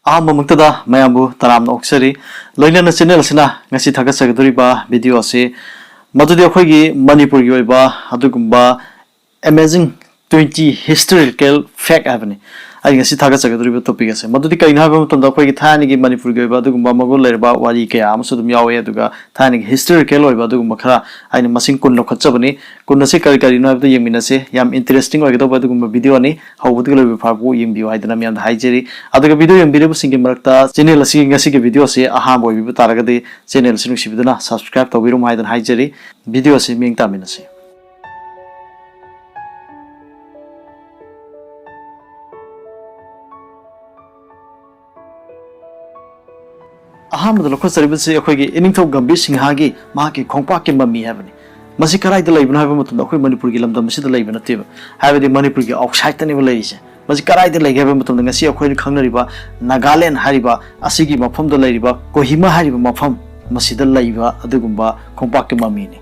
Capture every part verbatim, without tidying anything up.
ꯑꯍꯥꯟꯕꯃꯛꯇꯗ ꯃꯌꯥꯝꯕꯨ ꯇꯔꯥꯝꯅ ꯑꯣꯛꯆꯔꯤ꯫ ꯂꯣꯏꯅꯅ ꯆꯦꯅꯦꯜ ꯑꯁꯤꯅ ꯉꯁꯤ ꯊꯥꯒꯠꯆꯒꯗꯧꯔꯤꯕ ꯚꯤꯗꯤꯑꯣ ꯑꯁꯤ ꯃꯗꯨꯗꯤ ꯑꯩꯈꯣꯏꯒꯤ ꯃꯅꯤꯄꯨꯔꯒꯤ ꯑꯣꯏꯕ ꯑꯗꯨꯒꯨꯝꯕ amazing twenty historical fact ꯍꯥꯏꯕꯅꯤ꯫ ꯑꯩ ꯉꯁꯤ ꯊꯥꯒꯠꯆꯒꯗꯧꯔꯤꯕ ꯇꯣꯄꯤꯛ ꯑꯁꯦ ꯃꯗꯨꯗꯤ ꯀꯔꯤꯅꯣ ꯍꯥꯏꯕ ꯃꯇꯝꯗ, ꯑꯩꯈꯣꯏꯒꯤ ꯊꯥꯏꯅꯒꯤ ꯃꯅꯤꯄꯨꯔꯒꯤ ꯑꯣꯏꯕ ꯑꯗꯨꯒꯨꯝꯕ ꯃꯒꯨꯟ ꯂꯩꯔꯕ ꯋꯥꯔꯤ ꯀꯌꯥ ꯑꯃꯁꯨ ꯑꯗꯨꯝ ꯌꯥꯎꯋꯦ꯫ ꯑꯗꯨꯒ ꯊꯥꯏꯅꯒꯤ ꯍꯤꯁꯇꯣꯔꯤꯀꯦꯜ ꯑꯣꯏꯕ ꯑꯗꯨꯒꯨꯝꯕ ꯈꯔ ꯑꯩꯅ ꯃꯁꯤꯡ ꯀꯨꯟ ꯂꯧꯈꯠꯆꯕꯅꯤ꯫ ꯀꯨꯟ ꯑꯁꯤ ꯀꯔꯤ ꯀꯔꯤꯅꯣ ꯍꯥꯏꯕꯗꯨ ꯌꯦꯡꯃꯤꯟꯅꯁꯤ꯫ ꯌꯥꯝ ꯏꯟꯇꯔꯦꯁꯇꯤꯡ ꯑꯣꯏꯒꯗꯧꯕ ꯑꯗꯨꯒꯨꯝꯕ ꯚꯤꯗꯤꯑꯣꯅꯤ꯫ ꯍꯧꯕꯗꯒꯤ ꯂꯣꯏꯕ ꯐꯥꯎꯕ ꯌꯦꯡꯕꯤꯌꯨ ꯍꯥꯏꯗꯅ ꯃꯌꯥꯝꯗ ꯍꯥꯏꯖꯔꯤ꯫ ꯑꯗꯨꯒ ꯚꯤꯗꯤꯑꯣ ꯌꯦꯡꯕꯤꯔꯤꯕꯁꯤꯡꯒꯤ ꯃꯔꯛꯇ ꯆꯦꯅꯦꯜ ꯑꯁꯤꯒꯤ ꯉꯁꯤꯒꯤ ꯚꯤꯗꯤꯑꯣ ꯑꯁꯤ ꯑꯍꯥꯟꯕ ꯑꯣꯏꯕꯤꯕ ꯇꯥꯔꯒꯗꯤ, ꯆꯦꯅꯦꯜ ꯑꯁꯤ ꯅꯨꯡꯁꯤꯕꯤꯗꯨꯅ ꯁꯕꯁꯀ꯭ꯔꯥꯏꯕ ꯇꯧꯕꯤꯔꯝꯃꯨ ꯍꯥꯏꯗꯅ ꯍꯥꯏꯖꯔꯤ꯫ ꯚꯤꯗꯤꯑꯣ ꯑꯁꯤ ꯃꯤꯠꯌꯦꯡ ꯇꯥꯃꯤꯟꯅꯁꯤ꯫ ꯑꯍꯥꯟꯕꯗ ꯂꯧꯈꯠꯆꯔꯤꯕꯁꯤ ꯑꯩꯈꯣꯏꯒꯤ ꯏꯅꯤꯡꯊꯧ ꯒꯝꯚꯤꯔ ꯁꯤꯡꯍꯒꯤ ꯃꯍꯥꯛꯀꯤ ꯈꯣꯡꯄꯥꯛꯀꯤ ꯃꯃꯤ ꯍꯥꯏꯕꯅꯤ꯫ ꯃꯁꯤ ꯀꯗꯥꯏꯗ ꯂꯩꯕꯅꯣ ꯍꯥꯏꯕ ꯃꯇꯝꯗ, ꯑꯩꯈꯣꯏ ꯃꯅꯤꯄꯨꯔꯒꯤ ꯂꯝꯗꯝ ꯑꯁꯤꯗ ꯂꯩꯕ ꯅꯠꯇꯦꯕ, ꯍꯥꯏꯕꯗꯤ ꯃꯅꯤꯄꯨꯔꯒꯤ ꯑꯥꯎꯠꯁꯥꯏꯠꯇꯅꯦꯕ ꯂꯩꯔꯤꯁꯦ꯫ ꯃꯁꯤ ꯀꯗꯥꯏꯗ ꯂꯩꯒꯦ ꯍꯥꯏꯕ ꯃꯇꯝꯗ, ꯉꯁꯤ ꯑꯩꯈꯣꯏꯅ ꯈꯪꯅꯔꯤꯕ ꯅꯥꯒꯥꯂꯦꯟ ꯍꯥꯏꯔꯤꯕ ꯑꯁꯤꯒꯤ ꯃꯐꯝꯗ ꯂꯩꯔꯤꯕ ꯀꯣꯍꯤꯃꯥ ꯍꯥꯏꯔꯤꯕ ꯃꯐꯝ, ꯃꯁꯤꯗ ꯂꯩꯕ ꯑꯗꯨꯒꯨꯝꯕ ꯈꯣꯡꯄꯥꯛꯀꯤ ꯃꯃꯤꯅꯤ꯫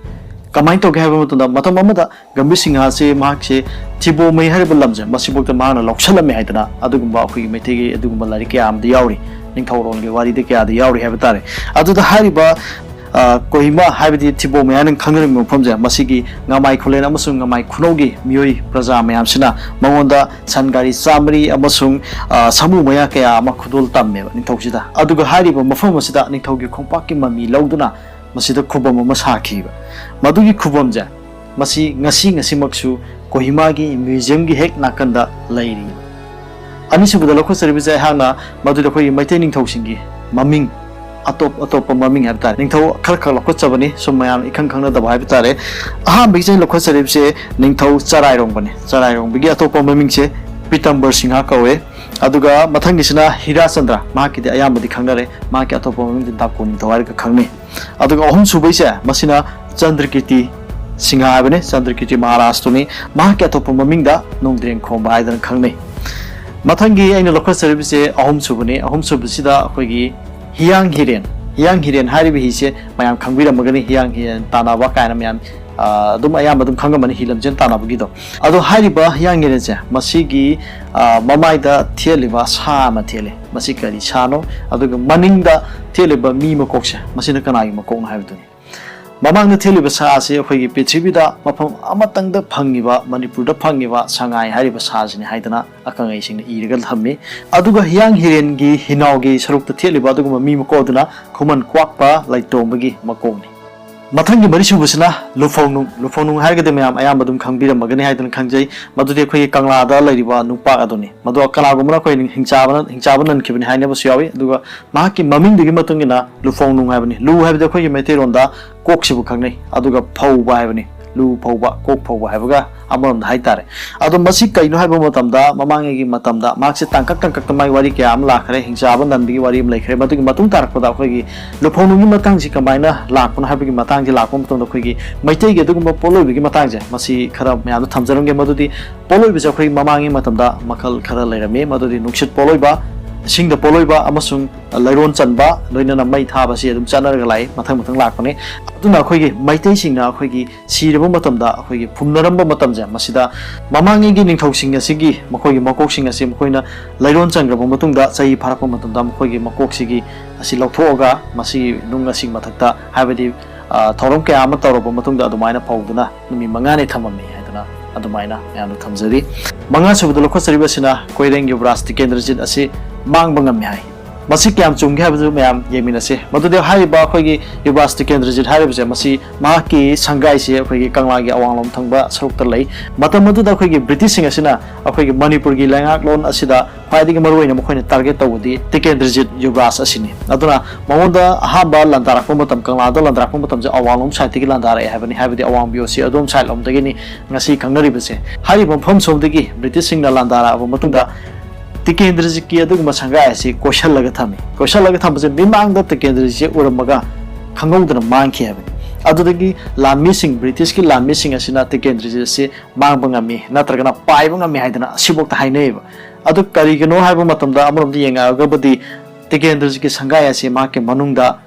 ꯀꯃꯥꯏꯅ ꯇꯧꯒꯦ ꯍꯥꯏꯕ ꯃꯇꯝꯗ, ꯃꯇꯝ ꯑꯃꯗ ꯒꯝꯚꯤꯔ ꯁꯤꯡꯍꯁꯦ, ꯃꯍꯥꯛꯁꯦ ꯊꯤꯕꯣꯃꯩ ꯍꯥꯏꯔꯤꯕ ꯂꯝꯁꯦ, ꯃꯁꯤꯐꯥꯎꯗ ꯃꯍꯥꯛꯅ ꯂꯧꯁꯜꯂꯝꯃꯦ ꯍꯥꯏꯗꯅ ꯑꯗꯨꯒꯨꯝꯕ ꯑꯩꯈꯣꯏꯒꯤ ꯃꯩꯇꯩꯒꯤ ꯑꯗꯨꯒꯨꯝꯕ ꯂꯥꯏꯔꯤꯛ ꯀꯌꯥ ꯑꯃꯗ ꯌꯥꯎꯔꯤ, ꯅꯤꯡꯊꯧꯔꯣꯜꯒꯤ ꯋꯥꯔꯤꯗ ꯀꯌꯥꯗ ꯌꯥꯎꯔꯤ ꯍꯥꯏꯕ ꯇꯥꯔꯦ꯫ ꯑꯗꯨꯗ ꯍꯥꯏꯔꯤꯕ, ꯑ, ꯀꯣꯍꯤꯃꯥ ꯍꯥꯏꯕꯗꯤ ꯊꯤꯕꯣꯃꯩ ꯍꯥꯏꯅ ꯈꯪꯅꯔꯤꯕ ꯃꯐꯝꯁꯦ, ꯃꯁꯤꯒꯤ ꯉꯝꯃꯥꯏ ꯈꯨꯂꯦꯟ ꯑꯃꯁꯨꯡ ꯉꯝꯃꯥꯏ ꯈꯨꯅꯧꯒꯤ ꯃꯤꯑꯣꯏ ꯄ꯭ꯔꯖꯥ ꯃꯌꯥꯝꯁꯤꯅ ꯃꯉꯣꯟꯗ ꯁꯟ ꯒꯥꯔꯤ ꯆꯥꯃꯔꯤ ꯑꯃꯁꯨꯡ, ꯑ, ꯁꯥꯃꯨ ꯃꯌꯥ ꯀꯌꯥ ꯑꯃ ꯈꯨꯗꯣꯜ ꯇꯝꯃꯦꯕ ꯅꯤꯡꯊꯧꯁꯤꯗ꯫ ꯑꯗꯨꯒ ꯍꯥꯏꯔꯤꯕ ꯃꯐꯝ ꯑꯁꯤꯗ ꯅꯤꯡꯊꯧꯒꯤ ꯈꯣꯡꯄꯥꯛꯀꯤ ꯃꯃꯤ ꯂꯧꯗꯨꯅ ꯃꯁꯤꯗ ꯈꯨꯕꯝ ꯑꯃ ꯁꯥꯈꯤꯕ꯫ ꯃꯗꯨꯒꯤ ꯈꯨꯕꯝꯁꯦ, ꯃꯁꯤ ꯉꯁꯤ ꯉꯁꯤꯃꯛꯁꯨ ꯀꯣꯍꯤꯃꯥꯒꯤ ꯃ꯭ꯌꯨꯖꯤꯌꯝꯒꯤ ꯍꯦꯛ ꯅꯥꯀꯟꯗ ꯂꯩꯔꯤ꯫ ꯑꯅꯤꯁꯨꯕꯗ ꯂꯧꯈꯠꯆꯔꯤꯕꯁꯦ ꯑꯩꯍꯥꯛꯅ ꯃꯗꯨꯗꯤ ꯑꯩꯈꯣꯏꯒꯤ ꯃꯩꯇꯩ ꯅꯤꯡꯊꯧꯁꯤꯡꯒꯤ ꯃꯃꯤꯡ, ꯑꯇꯣꯞ ꯑꯇꯣꯞꯄ ꯃꯃꯤꯡ ꯍꯥꯏꯕ ꯇꯥꯔꯦ, ꯅꯤꯡꯊꯧ ꯈꯔ ꯈꯛ ꯂꯧꯈꯠꯆꯕꯅꯤ, ꯁꯨꯝ ꯃꯌꯥꯝ ꯏꯈꯪ ꯈꯪꯅꯗꯕ ꯍꯥꯏꯕ ꯇꯥꯔꯦ꯫ ꯑꯍꯥꯟꯕꯒꯤꯁꯦ ꯑꯩꯅ ꯂꯧꯈꯠꯆꯔꯤꯕꯁꯦ ꯅꯤꯡꯊꯧ ꯆꯔꯥꯏꯔꯣꯡꯕꯅꯤ꯫ ꯆꯔꯥꯏꯔꯣꯡꯕꯒꯤ ꯑꯇꯣꯞꯄ ꯃꯃꯤꯡꯁꯦ ꯄꯤꯇꯝꯕꯔ ꯁꯤꯡꯍ ꯀꯧꯋꯦ꯫ ꯑꯗꯨꯒ ꯃꯊꯪꯒꯤꯁꯤꯅ ꯍꯤꯔꯥꯆꯟꯗ꯭ꯔ, ꯃꯍꯥꯛꯀꯤꯗꯤ ꯑꯌꯥꯝꯕꯗꯤ ꯈꯪꯅꯔꯦ, ꯃꯍꯥꯛꯀꯤ ꯑꯇꯣꯞꯄ ꯃꯃꯤꯡꯗꯤ ꯗꯥꯀꯣ ꯅꯤꯡꯊꯧ ꯍꯥꯏꯔꯒ ꯈꯪꯅꯩ꯫ ꯑꯗꯨꯒ ꯑꯍꯨꯝꯁꯨꯕꯩꯁꯦ, ꯃꯁꯤꯅ ꯆꯟꯗ꯭ꯔꯀꯤꯔꯇꯤ ꯁꯤꯡꯍ ꯍꯥꯏꯕꯅꯤ, ꯆꯟꯗ꯭ꯔꯀꯤꯔꯇꯤ ꯃꯍꯥꯔꯥꯖꯇꯨꯅꯤ꯫ ꯃꯍꯥꯛꯀꯤ ꯑꯇꯣꯞꯄ ꯃꯃꯤꯡꯗ ꯅꯣꯡꯗ꯭ꯔꯦꯟ ꯈꯣꯝꯕ ꯍꯥꯏꯗꯅ ꯈꯪꯅꯩ꯫ ꯃꯊꯪꯒꯤ ꯑꯩꯅ ꯂꯧꯈꯠꯆꯔꯤꯕꯁꯦ ꯑꯍꯨꯝꯁꯨꯕꯅꯤ꯫ ꯑꯍꯨꯝꯁꯨꯕꯁꯤꯗ ꯑꯩꯈꯣꯏꯒꯤ ꯍꯤꯌꯥꯡ ꯍꯤꯔꯦꯟ, ꯍꯤꯌꯥꯡ ꯍꯤꯔꯦꯟ ꯍꯥꯏꯔꯤꯕ ꯍꯤꯁꯦ ꯃꯌꯥꯝ ꯈꯪꯕꯤꯔꯝꯃꯒꯅꯤ, ꯍꯤꯌꯥꯡ ꯍꯤꯔꯦꯟ ꯇꯥꯟꯅꯕ ꯀꯥꯏꯅ ꯃꯌꯥꯝ, ꯑ, ꯑꯗꯨꯝ ꯑꯌꯥꯝꯕ ꯑꯗꯨꯝ ꯈꯪꯉꯝꯃꯅꯤ, ꯍꯤ ꯂꯝꯖꯦꯜ ꯇꯥꯟꯅꯕꯒꯤꯗꯣ꯫ ꯑꯗꯣ ꯍꯥꯏꯔꯤꯕ ꯍꯤꯌꯥꯡ ꯍꯤꯔꯦꯟꯁꯦ, ꯃꯁꯤꯒꯤ, ꯑ, ꯃꯃꯥꯏꯗ ꯊꯦꯠꯂꯤꯕ ꯁꯥ ꯑꯃ ꯊꯦꯠꯂꯤ꯫ ꯃꯁꯤ ꯀꯔꯤ ꯁꯥꯅꯣ? ꯑꯗꯨꯒ ꯃꯅꯤꯡꯗ ꯊꯦꯠꯂꯤꯕ ꯃꯤ ꯃꯀꯣꯛꯁꯦ, ꯃꯁꯤꯅ ꯀꯅꯥꯒꯤ ꯃꯀꯣꯛꯅꯣ ꯍꯥꯏꯕꯗꯨꯅꯤ꯫ ꯃꯃꯥꯡꯗ ꯊꯦꯠꯂꯤꯕ ꯁꯥ ꯑꯁꯤ ꯑꯩꯈꯣꯏꯒꯤ ꯄ꯭ꯔꯤꯊꯤꯕꯤꯗ ꯃꯐꯝ ꯑꯃꯇꯪꯗ ꯐꯪꯉꯤꯕ, ꯃꯅꯤꯄꯨꯔꯗ ꯐꯪꯉꯤꯕ ꯁꯉꯥꯏ ꯍꯥꯏꯔꯤꯕ ꯁꯥꯁꯤꯅꯤ ꯍꯥꯏꯗꯅ ꯑꯈꯪ ꯑꯍꯩꯁꯤꯡꯅ ꯏꯔꯒ ꯊꯝꯃꯤ꯫ ꯑꯗꯨꯒ ꯍꯤꯌꯥꯡ ꯍꯤꯔꯦꯟꯒꯤ ꯍꯤꯅꯥꯎꯒꯤ ꯁꯔꯨꯛꯇ ꯊꯦꯠꯂꯤꯕ ꯑꯗꯨꯒꯨꯝꯕ ꯃꯤ ꯃꯀꯣꯛ ꯑꯗꯨꯅ ꯈꯨꯃꯟ ꯀ꯭ꯋꯥꯛꯄ ꯂꯩꯇꯣꯝꯕꯒꯤ ꯃꯀꯣꯛꯅꯤ꯫ ꯃꯊꯪꯒꯤ ꯃꯔꯤꯁꯨꯕꯁꯤꯅ ꯂꯨꯐꯧꯅꯨꯡ꯫ ꯂꯨꯐꯧꯅꯨꯡ ꯍꯥꯏꯔꯒꯗꯤ ꯃꯌꯥꯝ ꯑꯌꯥꯝꯕ ꯑꯗꯨꯝ ꯈꯪꯕꯤꯔꯝꯃꯒꯅꯤ ꯍꯥꯏꯗꯅ ꯈꯪꯖꯩ꯫ ꯃꯗꯨꯗꯤ ꯑꯩꯈꯣꯏꯒꯤ ꯀꯪꯂꯥꯗ ꯂꯩꯔꯤꯕ ꯅꯨꯄꯥ ꯑꯗꯨꯅꯤ꯫ ꯃꯗꯣ ꯀꯅꯥꯒꯨꯝꯕꯅ ꯑꯩꯈꯣꯏ ꯍꯤꯡꯆꯥꯕꯅ, ꯍꯤꯡꯆꯥꯕ ꯅꯟꯈꯤꯕꯅꯤ ꯍꯥꯏꯅꯕꯁꯨ ꯌꯥꯎꯏ꯫ ꯑꯗꯨꯒ ꯃꯍꯥꯛꯀꯤ ꯃꯃꯤꯡꯗꯨꯒꯤ ꯃꯇꯨꯡ ꯏꯟꯅ ꯂꯨꯐꯧꯅꯨꯡ ꯍꯥꯏꯕꯅꯤ꯫ ꯂꯨ ꯍꯥꯏꯕꯗꯤ ꯑꯩꯈꯣꯏꯒꯤ ꯃꯩꯇꯩꯔꯣꯟꯗ ꯀꯣꯛꯁꯤꯕꯨ ꯈꯪꯅꯩ, ꯑꯗꯨꯒ ꯐꯧꯕ ꯍꯥꯏꯕꯅꯤ, ꯂꯨ ꯐꯧꯕ, ꯀꯣꯛ ꯐꯧꯕ ꯍꯥꯏꯕꯒ ꯑꯃꯔꯣꯝꯗ ꯍꯥꯏꯇꯥꯔꯦ꯫ ꯑꯗꯣ ꯃꯁꯤ ꯀꯩꯅꯣ ꯍꯥꯏꯕ ꯃꯇꯝꯗ, ꯃꯃꯥꯡꯉꯩꯒꯤ ꯃꯇꯝꯗ ꯃꯍꯥꯛꯁꯦ ꯇꯥꯡꯀꯛ ꯇꯥꯡꯀꯛꯇ ꯃꯥꯒꯤ ꯋꯥꯔꯤ ꯀꯌꯥ ꯑꯃ ꯂꯥꯛꯈ꯭ꯔꯦ, ꯍꯤꯡꯆꯥꯕ ꯅꯟꯕꯒꯤ ꯋꯥꯔꯤ ꯑꯃ ꯂꯩꯈ꯭ꯔꯦ꯫ ꯃꯗꯨꯒꯤ ꯃꯇꯨꯡ ꯇꯥꯔꯛꯄꯗ ꯑꯩꯈꯣꯏꯒꯤ ꯂꯨꯐꯧꯅꯨꯡꯒꯤ ꯃꯇꯥꯡꯁꯤ ꯀꯃꯥꯏꯅ ꯂꯥꯛꯄꯅꯣ ꯍꯥꯏꯕꯒꯤ ꯃꯇꯥꯡꯁꯤ ꯂꯥꯛꯄ ꯃꯇꯝꯗ, ꯑꯩꯈꯣꯏꯒꯤ ꯃꯩꯇꯩꯒꯤ ꯑꯗꯨꯒꯨꯝꯕ ꯄꯣꯠꯂꯣꯏꯕꯒꯤ ꯃꯇꯥꯡꯁꯦ, ꯃꯁꯤ ꯈꯔ ꯃꯌꯥꯝꯗ ꯊꯝꯖꯔꯝꯒꯦ꯫ ꯃꯗꯨꯗꯤ ꯄꯣꯠꯂꯣꯏꯕꯁꯦ ꯑꯩꯈꯣꯏ ꯃꯃꯥꯡꯒꯤ ꯃꯇꯝꯗ ꯃꯈꯜ ꯈꯔ ꯂꯩꯔꯝꯃꯤ꯫ ꯃꯗꯨꯗꯤ ꯅꯨꯡꯁꯤꯠ ꯄꯣꯠꯂꯣꯏꯕ, ꯏꯁꯤꯡꯗ ꯄꯣꯠꯂꯣꯏꯕ ꯑꯃꯁꯨꯡ ꯂꯩꯔꯣꯟ ꯆꯟꯕ, ꯂꯣꯏꯅꯅ ꯃꯩ ꯊꯥꯕꯁꯤ ꯑꯗꯨꯝ ꯆꯠꯅꯔꯒ ꯂꯥꯛꯏ, ꯃꯊꯪ ꯃꯊꯪ ꯂꯥꯛꯄꯅꯤ꯫ ꯑꯗꯨꯅ ꯑꯩꯈꯣꯏꯒꯤ ꯃꯩꯇꯩꯁꯤꯡꯅ ꯑꯩꯈꯣꯏꯒꯤ ꯁꯤꯔꯕ ꯃꯇꯝꯗ ꯑꯩꯈꯣꯏꯒꯤ ꯐꯨꯝꯅꯔꯝꯕ ꯃꯇꯝꯁꯦ, ꯃꯁꯤꯗ ꯃꯃꯥꯡꯉꯩꯒꯤ ꯅꯤꯡꯊꯧꯁꯤꯡ ꯑꯁꯤꯒꯤ ꯃꯈꯣꯏꯒꯤ ꯃꯀꯣꯛꯁꯤꯡ ꯑꯁꯤ ꯃꯈꯣꯏꯅ ꯂꯩꯔꯣꯟ ꯆꯟꯈ꯭ꯔꯕ ꯃꯇꯨꯡꯗ, ꯆꯍꯤ ꯐꯥꯔꯛꯄ ꯃꯇꯝꯗ ꯃꯈꯣꯏꯒꯤ ꯃꯀꯣꯛꯁꯤꯒꯤ ꯑꯁꯤ ꯂꯧꯊꯣꯛꯑꯒ ꯃꯁꯤꯒꯤ ꯅꯨꯡ ꯑꯁꯤꯒꯤ ꯃꯊꯛꯇ, ꯍꯥꯏꯕꯗꯤ, ꯑ, ꯊꯧꯔꯝ ꯀꯌꯥ ꯑꯃ ꯇꯧꯔꯕ ꯃꯇꯨꯡꯗ ꯑꯗꯨꯃꯥꯏꯅ ꯐꯧꯗꯨꯅ ꯅꯨꯃꯤꯠ ꯃꯉꯥꯅꯤ ꯊꯝꯃꯝꯃꯤ ꯍꯥꯏꯗꯅ ꯑꯗꯨꯃꯥꯏꯅ ꯃꯌꯥꯝꯗ ꯊꯝꯖꯔꯤ꯫ ꯃꯉꯥ ꯁꯨꯕꯗ ꯂꯧꯈꯠꯆꯔꯤꯕꯁꯤꯅ ꯀꯣꯏꯔꯦꯡ ꯌꯨꯕꯔꯥꯖ ꯇꯤꯀꯦꯟꯗ꯭ꯔꯖꯤꯠ ꯑꯁꯤ ꯃꯥꯡꯕ ꯉꯝꯃꯤ ꯍꯥꯏ꯫ ꯃꯁꯤ ꯀꯌꯥꯝ ꯆꯨꯝꯒꯦ ꯍꯥꯏꯕꯗꯨ ꯃꯌꯥꯝ ꯌꯦꯡꯃꯤꯟꯅꯁꯤ꯫ ꯃꯗꯨꯗꯤ ꯍꯥꯏꯔꯤꯕ ꯑꯩꯈꯣꯏꯒꯤ ꯌꯨꯕꯔꯥꯖ ꯇꯤꯀꯦꯟꯗ꯭ꯔꯖꯤꯠ ꯍꯥꯏꯔꯤꯕꯁꯦ, ꯃꯁꯤ ꯃꯍꯥꯛꯀꯤ ꯁꯪꯒꯥꯏꯁꯤ ꯑꯩꯈꯣꯏꯒꯤ ꯀꯪꯂꯥꯒꯤ ꯑꯋꯥꯡꯂꯣꯝ ꯊꯪꯕ ꯁꯔꯨꯛꯇ ꯂꯩ꯫ ꯃꯇꯝ ꯑꯗꯨꯗ ꯑꯩꯈꯣꯏꯒꯤ ꯕ꯭ꯔꯤꯇꯤꯁꯁꯤꯡ ꯑꯁꯤꯅ ꯑꯩꯈꯣꯏꯒꯤ ꯃꯅꯤꯄꯨꯔꯒꯤ ꯂꯩꯉꯥꯛꯂꯣꯟ ꯑꯁꯤꯗ ꯈ꯭ꯋꯥꯏꯗꯒꯤ ꯃꯔꯨꯑꯣꯏꯅ ꯃꯈꯣꯏꯅ target ꯇꯧꯕꯗꯤ ꯇꯤꯀꯦꯟꯗ꯭ꯔꯖꯤꯠ ꯌꯨꯕꯔꯥꯖ ꯑꯁꯤꯅꯤ꯫ ꯑꯗꯨꯅ ꯃꯉꯣꯟꯗ ꯑꯍꯥꯟꯕ ꯂꯥꯟꯗꯥꯔꯛꯄ ꯃꯇꯝ, ꯀꯪꯂꯥꯗ ꯂꯥꯟꯗꯥꯔꯛꯄ ꯃꯇꯝꯁꯦ ꯑꯋꯥꯡꯂꯣꯝ side ꯇꯒꯤ ꯂꯥꯟꯗꯥꯔꯛꯑꯦ ꯍꯥꯏꯕꯅꯤ, ꯍꯥꯏꯕꯗꯤ ꯑꯋꯥꯡ ꯕꯤꯌꯣꯁꯤ ꯑꯗꯣꯝ side ꯂꯣꯝꯗꯒꯤꯅꯤ ꯉꯁꯤ ꯈꯪꯅꯔꯤꯕꯁꯦ꯫ ꯍꯥꯏꯔꯤꯕ ꯃꯐꯝ ꯁꯣꯝꯗꯒꯤ ꯕ꯭ꯔꯤꯇꯤꯁꯁꯤꯡꯅ ꯂꯥꯟꯗꯥꯔꯛꯑꯕ ꯃꯇꯨꯡꯗ ꯇꯤꯀꯦꯟꯗ꯭ꯔꯖꯤꯠꯀꯤ ꯑꯗꯨꯒꯨꯝꯕ ꯁꯪꯒꯥꯏ ꯑꯁꯤ ꯀꯣꯏꯁꯜꯂꯒ ꯊꯝꯃꯤ꯫ ꯀꯣꯏꯁꯜꯂꯒ ꯊꯝꯕꯁꯦ ꯃꯤꯃꯥꯡꯗ ꯇꯤꯀꯦꯟꯗ꯭ꯔꯖꯤꯠꯁꯦ ꯎꯔꯝꯃꯒ ꯈꯪꯍꯧꯗꯅ ꯃꯥꯡꯈꯤ ꯍꯥꯏꯕꯅꯤ꯫ ꯑꯗꯨꯗꯒꯤ ꯂꯥꯟꯃꯤꯁꯤꯡ, ꯕ꯭ꯔꯤꯇꯤꯁꯀꯤ ꯂꯥꯟꯃꯤꯁꯤꯡ ꯑꯁꯤꯅ ꯇꯤꯀꯦꯟꯗ꯭ꯔꯖꯤꯠ ꯑꯁꯤ ꯃꯥꯡꯕ ꯉꯝꯃꯤ, ꯅꯠꯇ꯭ꯔꯒꯅ ꯄꯥꯏꯕ ꯉꯝꯃꯤ ꯍꯥꯏꯗꯅ ꯑꯁꯤꯐꯥꯎꯗ ꯍꯥꯏꯅꯩꯌꯦꯕ꯫ ꯑꯗꯨ ꯀꯔꯤꯒꯤꯅꯣ ꯍꯥꯏꯕ ꯃꯇꯝꯗ, ꯑꯃꯔꯣꯝꯗ ꯌꯦꯡꯉꯛꯑꯒꯕꯨꯗꯤ ꯇꯤꯀꯦꯟꯗ꯭ꯔꯖꯤꯠꯀꯤ ꯁꯪꯒꯥꯏ ꯑꯁꯤ ꯃꯍꯥꯛꯀꯤ ꯃꯅꯨꯡꯗ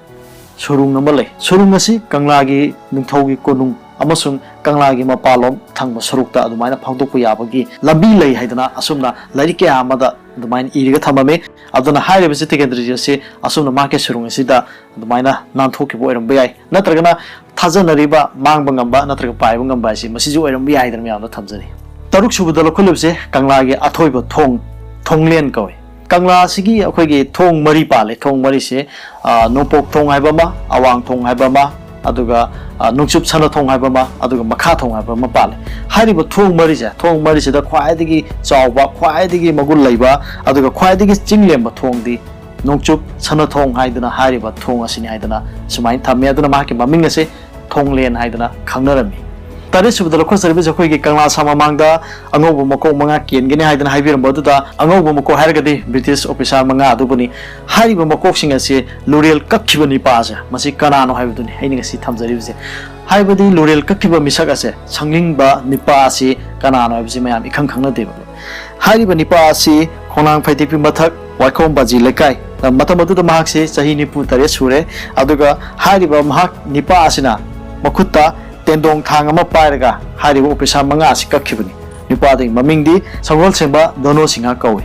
ꯁꯨꯔꯨꯡ ꯑꯃ ꯂꯩ꯫ ꯁꯨꯔꯨꯡ ꯑꯁꯤ ꯀꯪꯂꯥꯒꯤ ꯅꯤꯡꯊꯧꯒꯤ ꯀꯣꯅꯨꯡ ꯑꯃꯁꯨꯡ ꯀꯪꯂꯥꯒꯤ ꯃꯄꯥꯟꯂꯣꯝ ꯊꯪꯕ ꯁꯔꯨꯛꯇ ꯑꯗꯨꯃꯥꯏꯅ ꯐꯥꯎꯗꯣꯛꯄ ꯌꯥꯕꯒꯤ ꯂꯝꯕꯤ ꯂꯩ ꯍꯥꯏꯗꯅ ꯑꯁꯨꯝꯅ ꯂꯥꯏꯔꯤꯛ ꯀꯌꯥ ꯑꯃꯗ ꯑꯗꯨꯃꯥꯏꯅ ꯏꯔꯒ ꯊꯝꯃꯝꯃꯤ꯫ ꯑꯗꯨꯅ ꯍꯥꯏꯔꯤꯕꯁꯤ ꯇꯤꯀꯦꯟꯗ꯭ꯔꯖꯤꯠ ꯑꯁꯤ ꯑꯁꯨꯝꯅ ꯃꯍꯥꯛꯀꯤ ꯁꯨꯔꯨꯡ ꯑꯁꯤꯗ ꯑꯗꯨꯃꯥꯏꯅ ꯅꯥꯟꯊꯣꯛꯈꯤꯕ ꯑꯣꯏꯔꯝꯕ ꯌꯥꯏ, ꯅꯠꯇ꯭ꯔꯒꯅ ꯊꯥꯖꯅꯔꯤꯕ ꯃꯥꯡꯕ ꯉꯝꯕ ꯅꯠꯇ꯭ꯔꯒ ꯄꯥꯏꯕ ꯉꯝꯕ ꯍꯥꯏꯁꯤ ꯃꯁꯤꯁꯨ ꯑꯣꯏꯔꯝꯕ ꯌꯥꯏ ꯍꯥꯏꯗꯅ ꯃꯌꯥꯝꯗ ꯊꯝꯖꯔꯤ꯫ ꯇꯔꯨꯛ ꯁꯨꯕꯗ ꯂꯧꯈꯠꯂꯤꯕꯁꯦ ꯀꯪꯂꯥꯒꯤ ꯑꯊꯣꯏꯕ ꯊꯣꯡ, ꯊꯣꯡꯂꯦꯟ ꯀꯧꯏ꯫ ꯀꯪꯂꯥ ꯑꯁꯤꯒꯤ ꯑꯩꯈꯣꯏꯒꯤ ꯊꯣꯡ ꯃꯔꯤ ꯄꯥꯜꯂꯦ꯫ ꯊꯣꯡ ꯃꯔꯤꯁꯦ, ꯑ, ꯅꯣꯡꯄꯣꯛ ꯊꯣꯡ ꯍꯥꯏꯕ ꯑꯃ, ꯑꯋꯥꯡ ꯊꯣꯡ ꯍꯥꯏꯕ ꯑꯃ, ꯑꯗꯨꯒ, ꯑ, ꯅꯣꯡꯆꯨꯞ ꯁꯅꯥ ꯊꯣꯡ ꯍꯥꯏꯕ ꯑꯃ, ꯑꯗꯨꯒ ꯃꯈꯥ ꯊꯣꯡ ꯍꯥꯏꯕ ꯑꯃ ꯄꯥꯜꯂꯦ꯫ ꯍꯥꯏꯔꯤꯕ ꯊꯣꯡ ꯃꯔꯤꯁꯦ, ꯊꯣꯡ ꯃꯔꯤꯁꯤꯗ ꯈ꯭ꯋꯥꯏꯗꯒꯤ ꯆꯥꯎꯕ, ꯈ꯭ꯋꯥꯏꯗꯒꯤ ꯃꯒꯨꯟ ꯂꯩꯕ, ꯑꯗꯨꯒ ꯈ꯭ꯋꯥꯏꯗꯒꯤ ꯆꯤꯡ ꯂꯦꯝꯕ ꯊꯣꯡꯗꯤ ꯅꯣꯡꯆꯨꯞ ꯁꯅꯥ ꯊꯣꯡ ꯍꯥꯏꯗꯅ ꯍꯥꯏꯔꯤꯕ ꯊꯣꯡ ꯑꯁꯤꯅꯤ ꯍꯥꯏꯗꯅ ꯁꯨꯃꯥꯏꯅ ꯊꯝꯃꯤ꯫ ꯑꯗꯨꯅ ꯃꯍꯥꯛꯀꯤ ꯃꯃꯤꯡ ꯑꯁꯦ ꯊꯣꯡꯂꯦꯟ ꯍꯥꯏꯗꯅ ꯈꯪꯅꯔꯝꯃꯤ꯫ ꯇꯔꯦꯠ ꯁꯨꯕꯗ ꯂꯧꯈꯠꯆꯔꯤꯕꯁꯤ ꯑꯩꯈꯣꯏꯒꯤ ꯀꯪꯂꯥ ꯁꯥ ꯃꯃꯥꯡꯗ ꯑꯉꯧꯕ ꯃꯀꯣꯛ ꯃꯉꯥ ꯀꯦꯟꯒꯅꯤ ꯍꯥꯏꯗꯅ ꯍꯥꯏꯕꯤꯔꯝꯕ ꯑꯗꯨꯗ, ꯑꯉꯧꯕ ꯃꯀꯣꯛ ꯍꯥꯏꯔꯒꯗꯤ ꯕ꯭ꯔꯤꯇꯤꯁ ꯑꯣꯐꯤꯁꯥꯔ ꯃꯉꯥ ꯑꯗꯨꯕꯨꯅꯤ꯫ ꯍꯥꯏꯔꯤꯕ ꯃꯀꯣꯛꯁꯤꯡ ꯑꯁꯤ ꯂꯨꯔꯦꯜ ꯀꯛꯈꯤꯕ ꯅꯤꯄꯥ ꯑꯁꯦ ꯃꯁꯤ ꯀꯅꯥꯅꯣ ꯍꯥꯏꯕꯗꯨꯅꯤ ꯑꯩꯅ ꯉꯁꯤ ꯊꯝꯖꯔꯤꯕꯁꯦ꯫ ꯍꯥꯏꯕꯗꯤ ꯂꯨꯔꯦꯜ ꯀꯛꯈꯤꯕ ꯃꯤꯁꯛ ꯑꯁꯦ, ꯁꯪꯂꯤꯡꯕ ꯅꯤꯄꯥ ꯑꯁꯤ ꯀꯅꯥꯅꯣ ꯍꯥꯏꯕꯁꯤ ꯃꯌꯥꯝ ꯏꯈꯪ ꯈꯪꯅꯗꯦꯕ꯫ ꯍꯥꯏꯔꯤꯕ ꯅꯤꯄꯥ ꯑꯁꯤ ꯈꯣꯡꯅꯥꯡ ꯐꯩꯗꯤꯄꯤ ꯃꯊꯛ ꯋꯥꯏꯈꯣꯝ ꯕꯥꯖꯤ ꯂꯩꯀꯥꯏ, ꯃꯇꯝ ꯑꯗꯨꯗ ꯃꯍꯥꯛꯁꯤ ꯆꯍꯤ ꯅꯤꯐꯨ ꯇꯔꯦꯠ ꯁꯨꯔꯦ꯫ ꯑꯗꯨꯒ ꯍꯥꯏꯔꯤꯕ ꯃꯍꯥꯛ ꯅꯤꯄꯥ ꯑꯁꯤꯅ ꯃꯈꯨꯠꯇ ꯇꯦꯟꯗꯣꯡ ꯊꯥꯡ ꯑꯃ ꯄꯥꯏꯔꯒ ꯍꯥꯏꯔꯤꯕ ꯑꯣꯐꯤꯁꯥꯔ ꯃꯉꯥ ꯑꯁꯤ ꯀꯛꯈꯤꯕꯅꯤ꯫ ꯅꯤꯄꯥꯗꯨꯒꯤ ꯃꯃꯤꯡꯗꯤ ꯁꯒꯣꯜꯁꯦꯝꯕ ꯗꯣꯅꯣ ꯁꯤꯡꯍ ꯀꯧꯏ꯫